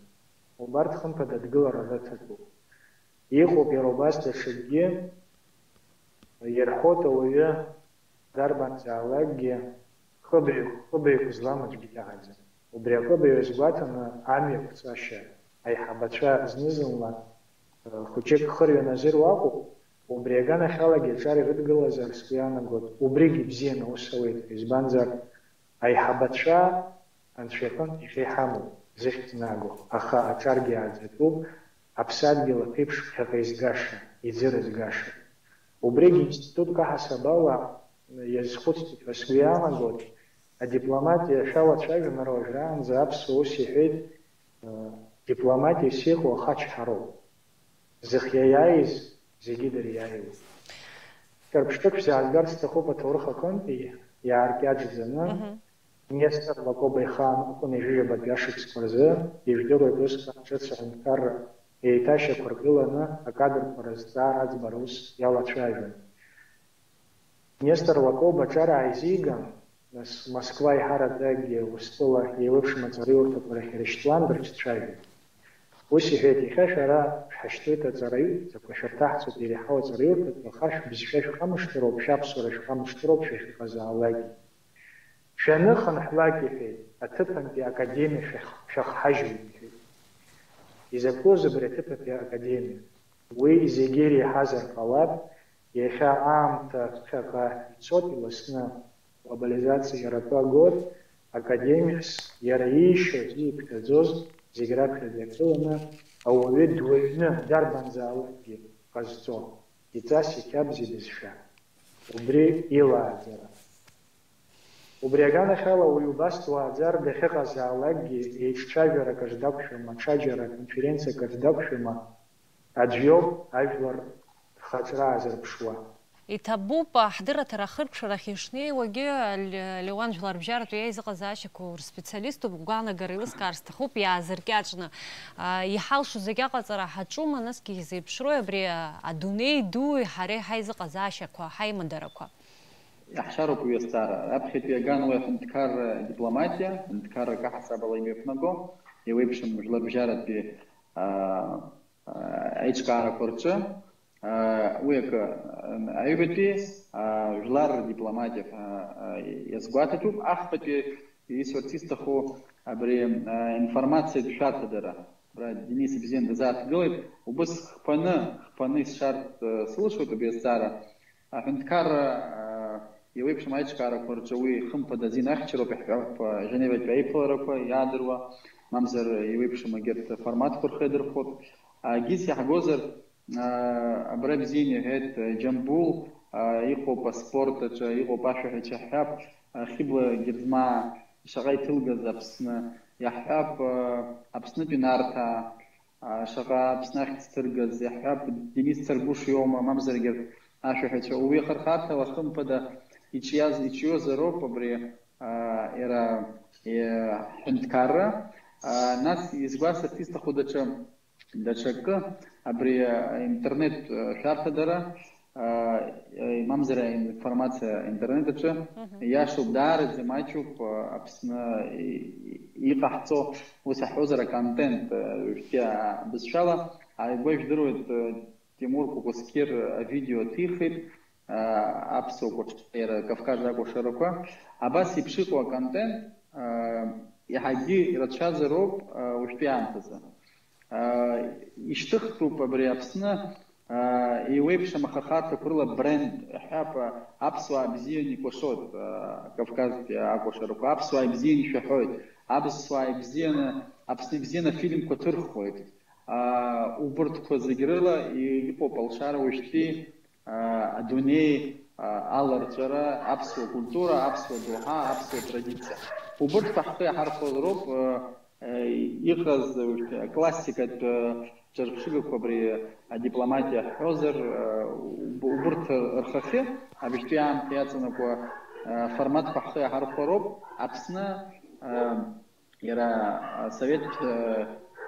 Убарҭ хымԥада адгылара рыҭатәуп. Иҟоуп иара убас даҽакгьы, ирҳәоит ауаҩы дарбанзаалакгьы, хыбаҩ-, хыбаҩқәа злам аӡәгьы дыҟаӡам. Убри ахыбаҩ азгәаҭаны амҩақәҵашьа аиҳабацәа зны-зынла, э, хәыҷык хырҩа назыруа акәу, убри аганахьалагьы аҿар ирыдгылазар сгәы иаанагоит, убригь ибзианы аус ауеит ҳәа, избанзар, аиҳабацәа Анцәа иҟынтә иахьа иҳамоуп, зыхьӡ наго, аха аҿаргьы ааӡатәуп, аԥсадгьыл аԥеиԥш ԥхьаҟа изгаша, иӡырызгаша. Убригь институтк аҳасабала иазхәыцтәуп ҳәа сгәы иаанагоит, адипломатиа шәалацәажәон ара уажәраанӡа, аԥсуа ус иҳәеит, э, дипломатиас иҟоу ахачҳароуп. Зыхиа иааиз зегьы дыриааиуеит. Ҿырԥштәык шәзаазгарц сҭахуп аҭоурых аҟынтәи, иааркьаҿӡаны. Мгм. Нестор Лакоба ихаан акәын ҩажәижәабатәи ашықәсқәа рзы, ижәдыруеит усҟан ҿыц аҳәынҭқарра еиҭашьақәыргыланы акадрқәа рызҵаара аӡбара ус иалацәажәон. Нестор Лакоба аҿар ааизиган, нас Москва аиҳараӡакгьы Урыстәыла еиуеиԥшым аҵараиурҭақәа рахь ирышьҭуан, дрыҿцәажәеит. Ус иҳәеит, иахьа шәара шәҳашьҭуеит аҵараиурҭақәа, шәырҭаҳҵоит иреиҳау аҵараиурҭақәа, аха шәбызшәа шәхамышҭроуп, шәаԥсуара шәхамышҭроуп шәахьыҟазаалакгьы. Шәаныхынҳәлак, иҳәеит, аҭыԥантәи академиа шәах-, шәахҳажьуеит, иҳәеит. Изакәыз убри аҭыԥантәи академиа? Уи зегьы иреиҳазар ҟалап, иахьа аамҭа ԥхьаҟа ицоит иласны, глобализациа иара атәы агоит, академиас иара иишьоз, ииԥхьаӡоз зегь раԥхьаӡа иаԥыланы ауаҩы дуаҩны дарбанзаалакгьы ҟазҵо, иҵас иқьабз ибызшәа. Убри илааӡара. Убри аганахьала уаҩ убас дуааӡар дахьыҟазаалакгьы еиҿцәажәарак аҿы дақәшәома, ҽаџьара аконференциак аҿы дақәшәома, аӡә иоуп ажәлар рхаҿра аазырԥшуа. Иҭабуп, ҳдырраҭара ахыркәшарахь ишнеиуагьы, Ле-, Леуан жәларбжьаратәи аизыҟазаашьақәа урспециалиступ, гәаанагара еилыскаар сҭахуп, иаазыркьаҿны. А, иҳалшо зегь аҟаҵара ҳаҿума, насгьы изеиԥшрои абри, а, адунеи дуи ҳареи ҳаизыҟазаашьақәа, ҳаимадарақәа? Иаҳшароуп уи азҵаара. Раԥхьатәи аган уи аҳәынҭқарра дипломатиа, аҳәынҭқарра акаҳасабала имҩаԥнаго, еиуеиԥшым жәларбжьаратәи, а, а, аиҿкаарақәа рҿы, а, уи акы, а, аҩбатәи, а, жәлар рдипломатиа ҳәа, а, иазгәаҭатәуп, ахԥатәи исҳәарц исҭаху абри, а, информациатә шәарҭадара. Абра Денис ибзианы дазааҭгылеит. Убыс хԥаны, хԥаны исшартә, а, сылшоит абри азҵаара. Аҳәынҭқарра, а, Еиуеиԥшым аиҿкаарақәа рҿы уи хымԥада азин ахьчароуп, иаҳҳәап, Женеватәи аиԥыларақәа иаадыруа, мамзар еиуеиԥшым егьырҭ форматқәа рхы иадырхәоит. Егьыс иаҳгозар, абра бзианы иҳәеит Џьамбул, иҟоуп аспорт аҿы, иҟоуп ашәаҳәацәа, иаҳҳәап, Хьыбла Герзмаа шаҟа иҭылгаз Аԥсны, иаҳҳәап, Аԥснытәи Нарҭаа, шаҟа Аԥсны ахьӡ ҭыргаз, иаҳҳәап, Денис Царгәыш иоума, мамзаргьы ашәаҳәацәа, уи ахырхарҭала хымԥада иҿиаз, иҿиозароуп абри, иара, ҳҳәынҭқарра. Нас изгәасҭарц исҭаху даҽа, даҽакы, абри, интернет, шәарҭадара, мамзар аинформациа интернет аҿы, иашоуп, даараӡа имаҷуп, Аԥсны иҟаҳҵо, ус аҳәозар, аконтент, ҩажәтәи абызшәала, ааигәа ижәдыруеит, Тимур Кәакәасқьыр авидео аҭихит, аԥсуа кәашара, Кавказ акәашарақәа, абас еиԥш иҟоу аконтент, иаҳагьы ирацәазароуп, уажәтәи аамҭазы. Ишьҭыхтәуп абри Аԥсны, еиуеиԥшым ахырхарҭақәа рыла бренд, иаҳҳәап, аԥсуаа бзианы икәашоит, Кавказтәи акәашарақәа, аԥсуаа ибзианы ишәаҳәоит, аԥсуаа ибзианы, Аԥсны ибзианы афильмқәа ҭырхуеит. Убырҭқәа зегь рыла иҟоуп алшара уажәтәи, адунеи, аларҵәара, аԥсуа культура, аԥсуа доуҳа, аԥсуа традициа. Убырҭқәа ҳхы иаҳархәо роуп, иҟаз, классикатә, ҿырԥшыгақәа абри адипломатиа ҳҳәозар, уб-, убырҭ рхахьы, абжьтәи аамҭа иаҵанакуа, форматқәа ҳхы иаҳархәо роуп. Аԥсны, иара асовет,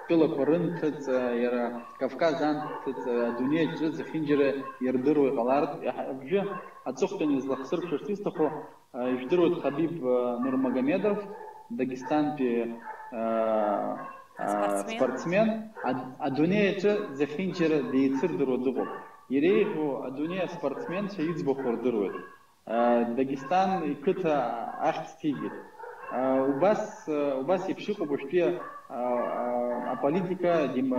тәылақәа рынҭыҵ, иара Кавказ анҭыҵ, адунеи аҿы зехьынџьара ирдыруа иҟалартә, иаҳа-, абжьы аҵыхәтәан излахсырԥшырц исҭаху, ижәдыруеит Хабиб, Нурмагомедов, Дагестантәи, Спортсмен. Спортсмен, ад-, адунеи аҿы зехьынџьара деицырдыруа дыҟоуп. Иреиӷьу адунеи аспортсменцәа иӡбахә рдыруеит. Дагестан иқыҭа ахьӡ ҭигеит. Убас, убас еиԥш иҟоуп уажәтәи, аполитика, дим-,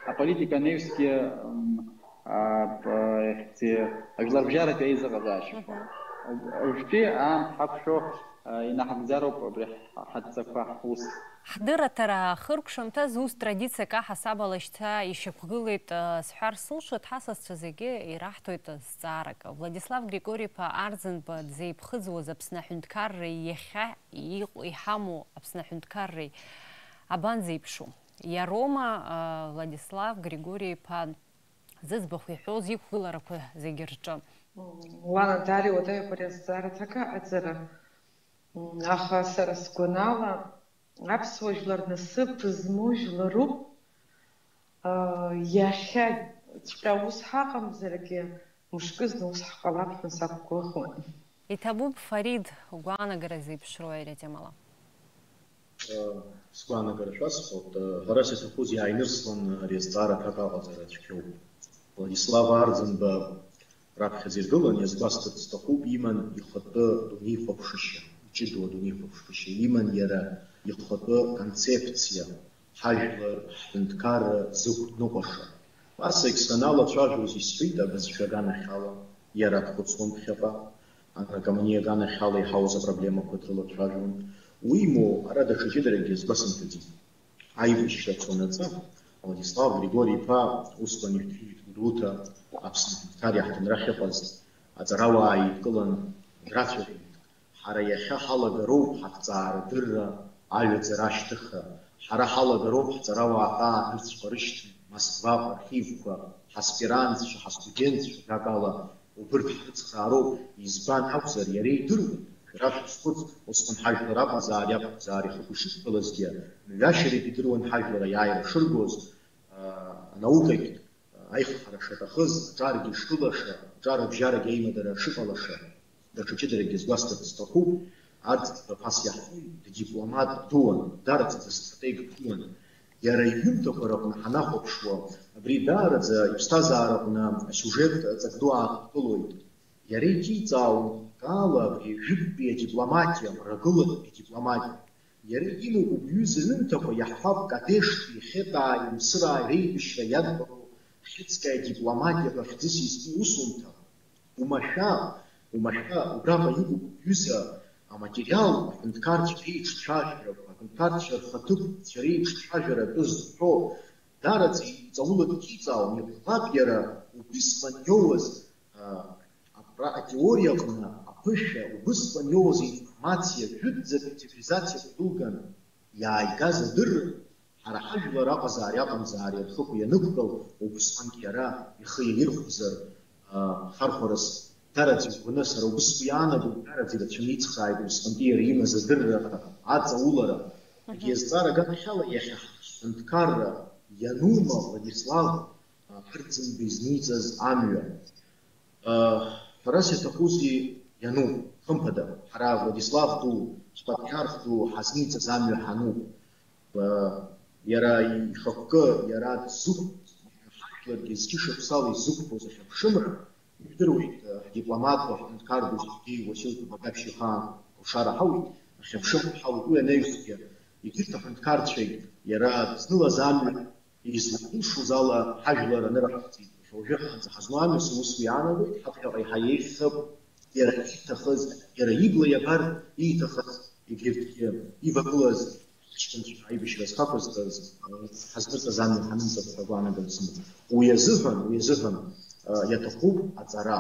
аполитика анаҩсгьы, м, а, п-, ихьӡи-, ажәларбжьаратәи аизыҟазаашьақәа. Уажәтәи аамҭа ҳақәшәо, инаҳагӡароуп абри ҳадҵақәа ҳус. Ҳдырраҭара ахыркәшамҭаз ус традициак аҳасабала шьҭа ишьақәгылеит, сҳәар сылшоит, ҳасасцәа зегьы ираҳҭоит зҵаарак. Владислав Григори-иԥа Арӡынба дзеиԥхыӡуаз Аԥсны аҳәынҭқарреи иахьа иҟ-, иҳамоу Аԥсны аҳәынҭқарреи абанӡеиԥшу? Иароума, Владислав Григори-иԥа зыӡбахә иҳәоз иқәгыларақәа зегьы рҿы? Лана Дариа Уадаҩ-иԥа ари азҵаара аҭак аҟаҵара, м, аха сара сгәанала, аԥсуа жәлар насыԥ змоу жәларуп, а, иахьаҵәҟьа ус ҳаҟамзаргьы, мышкызны ус ҳҟалап ҳәа сақәгәыӷуан. Иҭабуп, Фарид, угәаанагара зеиԥшроу ари атемала? Сгәаанагара шәасҳәоит. Ҳәарас иаҭахузеи, иааинырслан ари азҵаара аҭак аҟаҵара цәгьоуп. Владислав Арӡынба раԥхьаӡа иргылан, иазгәасҭарц сҭахуп, иман ихатәы дунеихәаԥшышьа, иҷыдоу адунеихәаԥшышьа, иман иара ихатәы концепциа, ҳажәлар, ҳҳәынҭқарра зықәныҟәаша. Ма сагь саналацәажәоз исҳәеит абызшәа аганахьала, иара дхәыцуан ԥхьаҟа. Анакомани аганахьала иҳауз апроблемақәа дрылацәажәон. Уимоу, ара даҽа ҷыдаракгьы азгәасымҭаӡеит. Аибашьра цонаҵы, Владислав Григори-иԥа, усҟан ихьӡ-, ихьӡ Гәдоуҭа, Аԥсны аҳәынҭқар иаҳҭынра ахьыҟаз, аҵарауаа еидкылан, драцәажәеит. Ҳара иахьа ҳалагароуп ҳаҭҵаарадырра, аҩаӡара ашьҭыхра. Ҳара ҳалагароуп ҳҵарауаа ҟаа рыцәҟа рышьҭра, Москваҟа архивқәа, ҳаспирантцәа, ҳастудентцәа, ажәакала, убырҭ ҳрыцхраароуп. Избан акәзар, иара идыруан. Шәара шәазхәыц, усҟан ҳажәлар аҟазаара иақәзаара ихықәкы шықәгылазгьы, мҩашьарагьы идыруан ҳажәлар аиааира шыргоз, аа, анаукагь, аихҳара шаҭахыз, аҿаргьы ишылаша, аҿарыбжьарагьы аимадара шыҟалаша, даҽа ҷыдаракгьы азгәасҭарц сҭахуп, Арӡынба ԥас иаҳҳәоит, ддипломат дуан, дараӡа дыстратег дуан. Иара иҩымҭақәа рыҟны ҳанахәаԥшуа, абри даараӡа иԥсҭазаараҟны асиужет ҵак ду аанкылоит. Иара иҿиҵаауан, акала, абри жәытәтәи адипломатиа, мрагылатәи адипломатиа. Иара имоуп убри аҩыза аҩымҭақәа, иаҳҳәап, Кадештәи, Хетааи, Мсырааи реибашьра иадбароу ахьыӡҟеи адипломатиа ҳәа хьӡыс изку усумҭа. Умашәа, Умашәа, убраҟа иҟоуп, уҩыза, аматериал, аҳәынҭқарцәа реиҿцәажәарақәа, аҳәынҭқарцәа рхаҭыԥқәа реиҿцәажәара атәы зҳәо, дараӡа иҵаулатәгьы иҵаауан, иҟалап иара убысҟан иоуаз, а, апра-, атеориа аҟны аԥышәа, убысҟан иоуаз аинформациа жәытәӡатәи цифризациак дылган иааигаз адырра, ҳара ҳажәлар аҟазаари аҟамзаари рхықә ианықәтәал, убысҟангьы иара ихы иаирхәозар, а, хархәарас дараӡа игәаны, сара убыс сгәы иаанагоит, дараӡа ирацәаны ицхрааит усҟантәи иара имаз адырра, аҵаулара. Егьи азҵаара аганахьала, иахьа ҳҳәынҭқарра ианума, Владислав, а, Арӡынба изниҵаз амҩа? А, ҳәарас иаҭахузеи, иануп, хымԥада, ҳара Владислав ду, ҳпатриарх ду ҳазниҵаз амҩа ҳануп. Иара ихықәкы, иара дзықәԥоз, ҳажәларгьы зқьышықәсала изықәԥоз ахьыԥшымра, ижәдыруеит, ҳдипломатқәа, ҳҳәынҭқар ду зегьы Уасил Қәабагаԥшь иҳәаа алшара ҳауит, ахьыԥшымра ҳауит, уи анаҩсгьы, егьырҭ аҳәынҭқарцәагь иара дызнылаз амҩа излахылшоз ала ҳажәлар анырҳәаӡеит, иахьа уажәы ҳаанӡа ҳазну амҩа, сара ус иаанагоит, ҳаԥхьаҟа еиҳа еиӷьхап, иара ииҭахыз, иара ибла иабар ииҭахыз, егьырҭгьы ивагылаз, ҳаҷкәынцәа аибашьра зхақәызҵаз, ҳазнырҵаз амҩа ҳанымҵап ҳәа агәаанагара сымоуп. Уи азыҳәан, уи азыҳәан, а, иаҭахуп аҵара.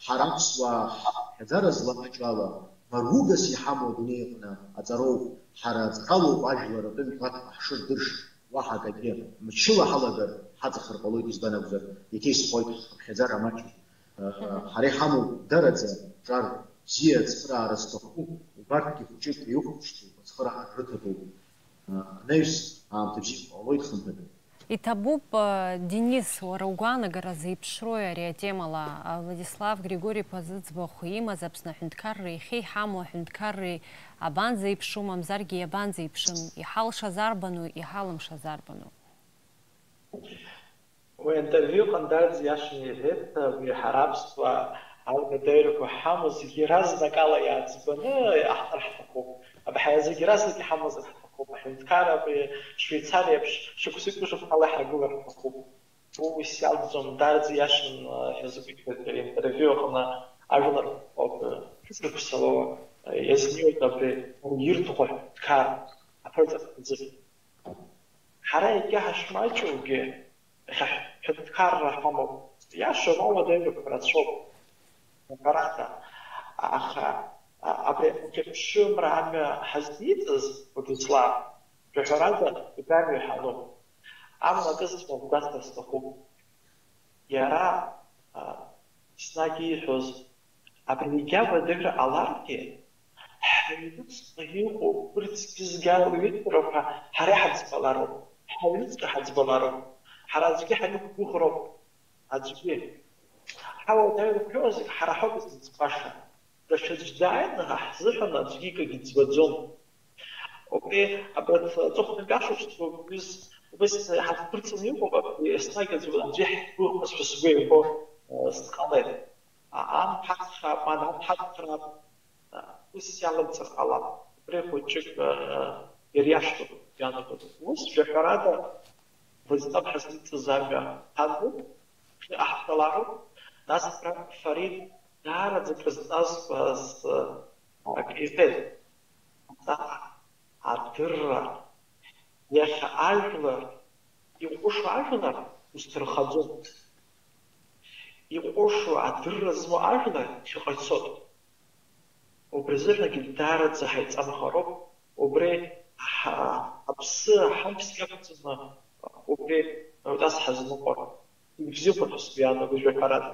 Ҳара аԥсуаа ҳаԥхьаӡара злаҟаиҵо ала, мыругас иҳамоу адунеи аҟны аҵароуп, ҳара аҵаралоуп ажәлар атәы милаҭқәа ҳшырдырша, уаҳа акагьы. Мчыла ҳалагар, ҳаҵахар ҟалоит, избан акәзар, иаҭесхоит ҳхыԥхьаӡара маҷуп. Ҳара иҳамоу дараӡа ҿар бзиа ацхыраара зҭаху, убарҭгьы хәҷык еихәыԥштәуп, ацхыраара рыҭатәуп. Анаҩс аамҭа бзиақәа ҟалоит, хымԥада. Иҭабуп, Денис, уара угәаанагара зеиԥшрои ари атемала? Владислав Григори-иԥа зыӡбахә имаз Аԥсны аҳәынҭқарра иахьа иҳамоу аҳәынҭқарреи абанӡеиԥшу, мамзаргьы иабанӡеиԥшым, иҳалшаз арбану, иҳалымшаз арбану? Уи аинтервиу аҟны дараӡа иашаны иҳәеит, уи ҳара аԥсуаа аҩадаҩрақәа ҳамоу зегьы иаразнакала иааӡбаны иҟаҳҵар ҳҭахуп. Абри ҳара зегьы иаразнак иҳамазар ҳҭахуп. Аҳәынҭқар абри Швеицариа еиԥш шықәсыки шықәсала иҳаргылар ҳҭахуп. Ус иалҵӡом, дараӡа иашан, э, иазгәеиҭоит ари аинтервиу аҟны ажәлар, э, шықәсала, э, иазниоит абри ирҭаху аҳәынҭқар аԥырҵахьазы. Ҳара егьа ҳашмаҷугьы, иахьа ҳәынҭқарра ҳамоуп. Иашоуп, ауадаҩрақәа рацәоуп, ҳәарада. Аха, а, абри аԥшымра амҩа ҳазниҵаз Владислав, жәаҳәарада, убри амҩа ҳануп. Амала акы сгәасҭар сҭахуп. Иара, а, еснагь ииҳәоз, абри егьа уадаҩра ҟаларгьы, ҳаҩнуҵҟа иҟоу урҭ зегьы-зегьы алҩыҵрақәа ҳара иҳаӡбалароуп, ҳаҩнуҵҟа ҳаӡбалароуп, ҳара аӡәгьы ҳаиқәгәыӷроуп, аӡәгьы. Ҳауадаҩрақәа зегь ҳара ҳауп изыӡбаша. Даҽаӡә дааины ҳзыҳәан аӡәгьы икагьы ӡбаӡом. Убри абарҭ аҵыхәтәантәи ашықәсқәа убыс, убыс ҳазԥырҵны иҟоуп, абри еснагь аӡәы, аӡәы иаҳгәыӷуазшәа сгәы еибо, э, сҟалеит. А-, ан ҳацхраап, ман ан ҳацхраап, а, ус иаламҵыр ҟалап. Убри хәыҷык, э, ириашоуп, иаанагоит. Ус, жәаҳәарада, Владислав ҳазныҵыз амҩа ҳануп, аҳҭалароуп, нас Фра-, Фарид даараӡа крызҵазкуаз, э, акы иҳәеит. Аҵара, адырра, иахьа ажәлар, иҟәышу ажәлар узҭырхаӡом. Иҟәышу адырра змоу ажәлар ԥхьаҟа ицоит. Убри азыҳәангьы даараӡа ҳаиҵамхароуп, убри ҳа-, ҳаԥсы, ҳамԥс иақәҵаны, убри рҵас ҳазныҟәар. Ибзиахәа ҳәа сгәы иаанагоит, жәаҳәарада.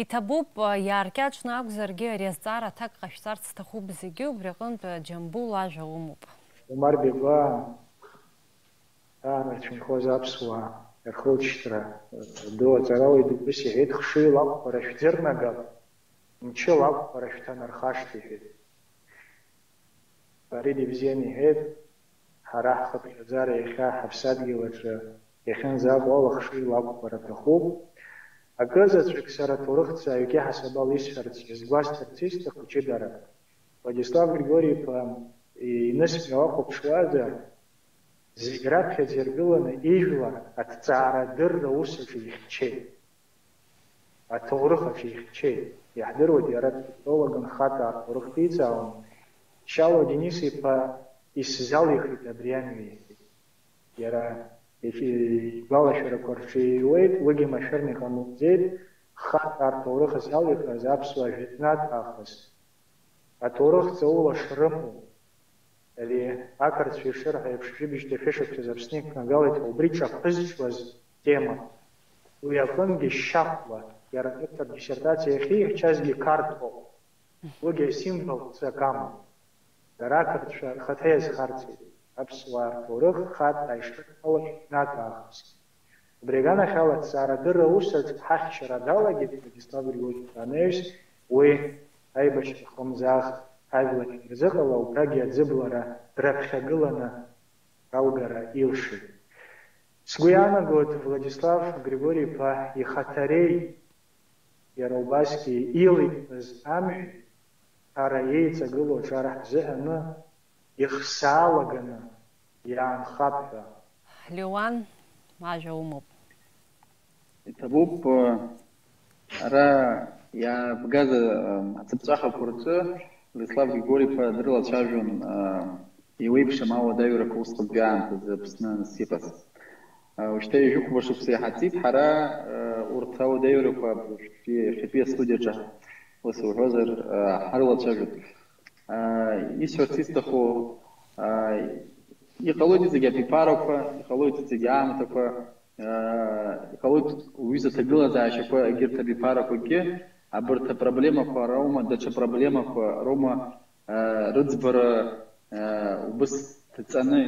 Иҭабуп, иааркьаҿны акәзаргьы, ари азҵаара аҭак ҟашәҵарц сҭахуп зегьы, убри аҟынтә Џьамбул ажәа умоуп. Умар Беглаа, аан рцәынхоз аԥсуаа рхылҵшьҭра ду аҵарауаҩ дубыс иҳәеит, хшыҩла ақәԥара шәӡырнагап, мчыла ақәԥара шәҭанархашт, иҳәеит. Фарид ибзианы иҳәеит, ҳара ҳхыԥхьаӡара иахьа ҳаԥсадгьыл аҿы иахьынӡаҟоу алахшыҩла ақәԥара аҭахуп. Акы заҵәык сара аҭоурыхҭҵааҩгьы ҳасабала исҳәарц, исгәасҭарц исҭаху ҷыдарак, Владислав Григори-иԥа инысмҩа уахәаԥшуазар, зегь раԥхьаӡа иргыланы ижәлар аҭҵаарадырра ус аҿы ихьчеит. Аҭоурых аҿы ихьчеит. Иаҳдыруеит, иара дкультурологын, хаҭа аҭоурых диҵаауан. Шьалуа Денис-иԥа исзалихит абри амҩа, иҳәеит. Иара игәалашәарақәа рҽеиҩуеит, уигьы машәырны иҟамлаӡеит, хаҭа аҭоурых залихыз аԥсуаа жәытәнатә аахыс аҭоурых ҵаула шрымоу. Ари ақырҭцәа ишырҳәо еиԥш, жәибжьтәи шәышықәсазы Аԥсны иқәнагалеит ҳәа убри ҿаԥызҽуаз тема. Уи аҟынгьы шьахәла, иара адоктор диссертациа иахьихьчазгьы қарҭуп. Уигьы асимвол ҵак амоуп. Дара ақырҭцәа рхаҭа иазхарҵеит, аԥсуаа рҭоурых хаҭа ишрыдҳәалоу жәытәнатә аахыс. Убри аганахьала, аҭҵаарадырра аус аҿы ҳахьчара далагеит Владислав Григорьевич анаҩс, уи аибашьра хлымӡаах ажәлар ирзыҟала убрагьы аӡыблара раԥхьагыланы ралгара илшеит. Сгәы иаанагоит, Владислав Григори-иԥа ихаҭареи иара убасгьы илитәыз амҩеи ара еиҵагылоу аҿар ҳзыҳәаны ихсаалаганы иаанхап ҳәа. Леуан, ажәа умоуп. Иҭабуп, ара иаабгаз, ацыԥҵәахақәа рҿы Владислав Григори-иԥа дрылацәажәон, еиуеиԥшым ауадаҩрақәа усҟантәи аамҭазы Аԥсны аныс иҟаз. Уажәшьҭа ҩажәихәба шықәса иҳаҵит ҳара, урҭ ауадаҩрақәа иахьатәи астудиаҿы, ус уҳәозар, ҳарылацәажәоит. Исҳәарц исҭаху, иҟалоит зегь абиԥарақәа, иҟалоит зегь аамҭақәа, иҟалоит уҩыза ҭагылазаашьақәа, егьырҭ абиԥарақәагьы, абарҭ апроблемақәа роума, даҽа проблемақәа роума, рыӡбара убыс ҭҵаны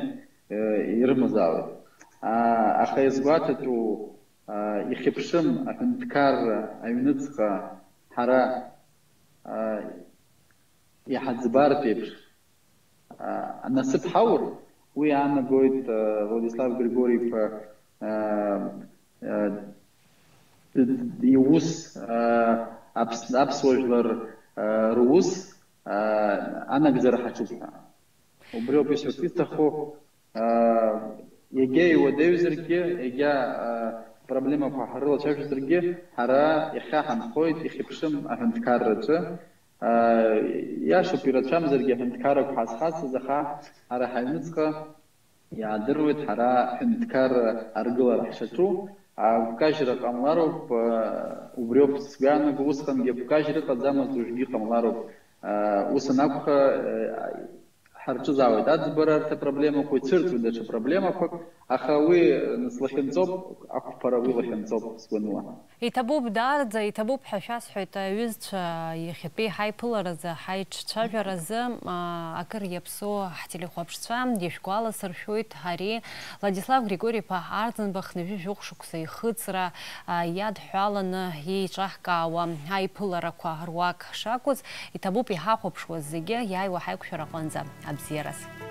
ирымазаауеит. Аха иазгәаҭатәу, ихьыԥшым аҳәынҭқарра аҩныҵҟа ҳара иҳаӡбартә еиԥш, анасыԥ ҳаур, уи аанагоит, Владислав Григори-иԥа, иус, аԥс-, аԥсуа жәлар рус анагӡара ҳаҿуп ҳәа. Убри ауп исҳәарц исҭаху, егьа иуадаҩзаргьы, егьа проблемақәа ҳрылацәажәозаргьы, ҳара иахьа ҳанхоит ихьыԥшым аҳәынҭқарраҿы. Иашоуп, ирацәамзаргьы аҳәынҭқаррақәа ҳазхасыз, аха ҳара ҳаҩныҵҟа иаадыруеит ҳара ҳәынҭқарра аргылара ҳшаҿу. Агәкажьра ҟамлароуп, убриоуп сгәы иаанаго, усҟангьы агәкажьра ыҟаӡамызт, уажәгьы иҟамлароуп. Ус анакәха, ҳарҿызаауеит аӡбара арҭ апроблемақәа, ицәырҵуеит даҽа проблемақәак, аха уи, нас, лахьынҵоуп, ақәԥара уи лахьынҵоуп, сгәаныла. Иҭабуп, даараӡа иҭабуп ҳәа шәасҳәоит, аҩызцәа, иахьатәи ҳаиԥыларазы, ҳаиҿцәажәаразы, а, акыр иаԥсоу ҳтелехәаԥшцәа, ишәгәаласыршәоит, ари Владислав Григори-иԥа Арӡынба хынҩажәи жәохә шықәса ихыҵра, а, иадҳәаланы еиҿаҳкаауа аиԥыларақәа руак шакәыз. Иҭабуп иҳахәаԥшуаз зегьы иааиуа ҳаиқәшәара аҟынӡа. Абзиараз.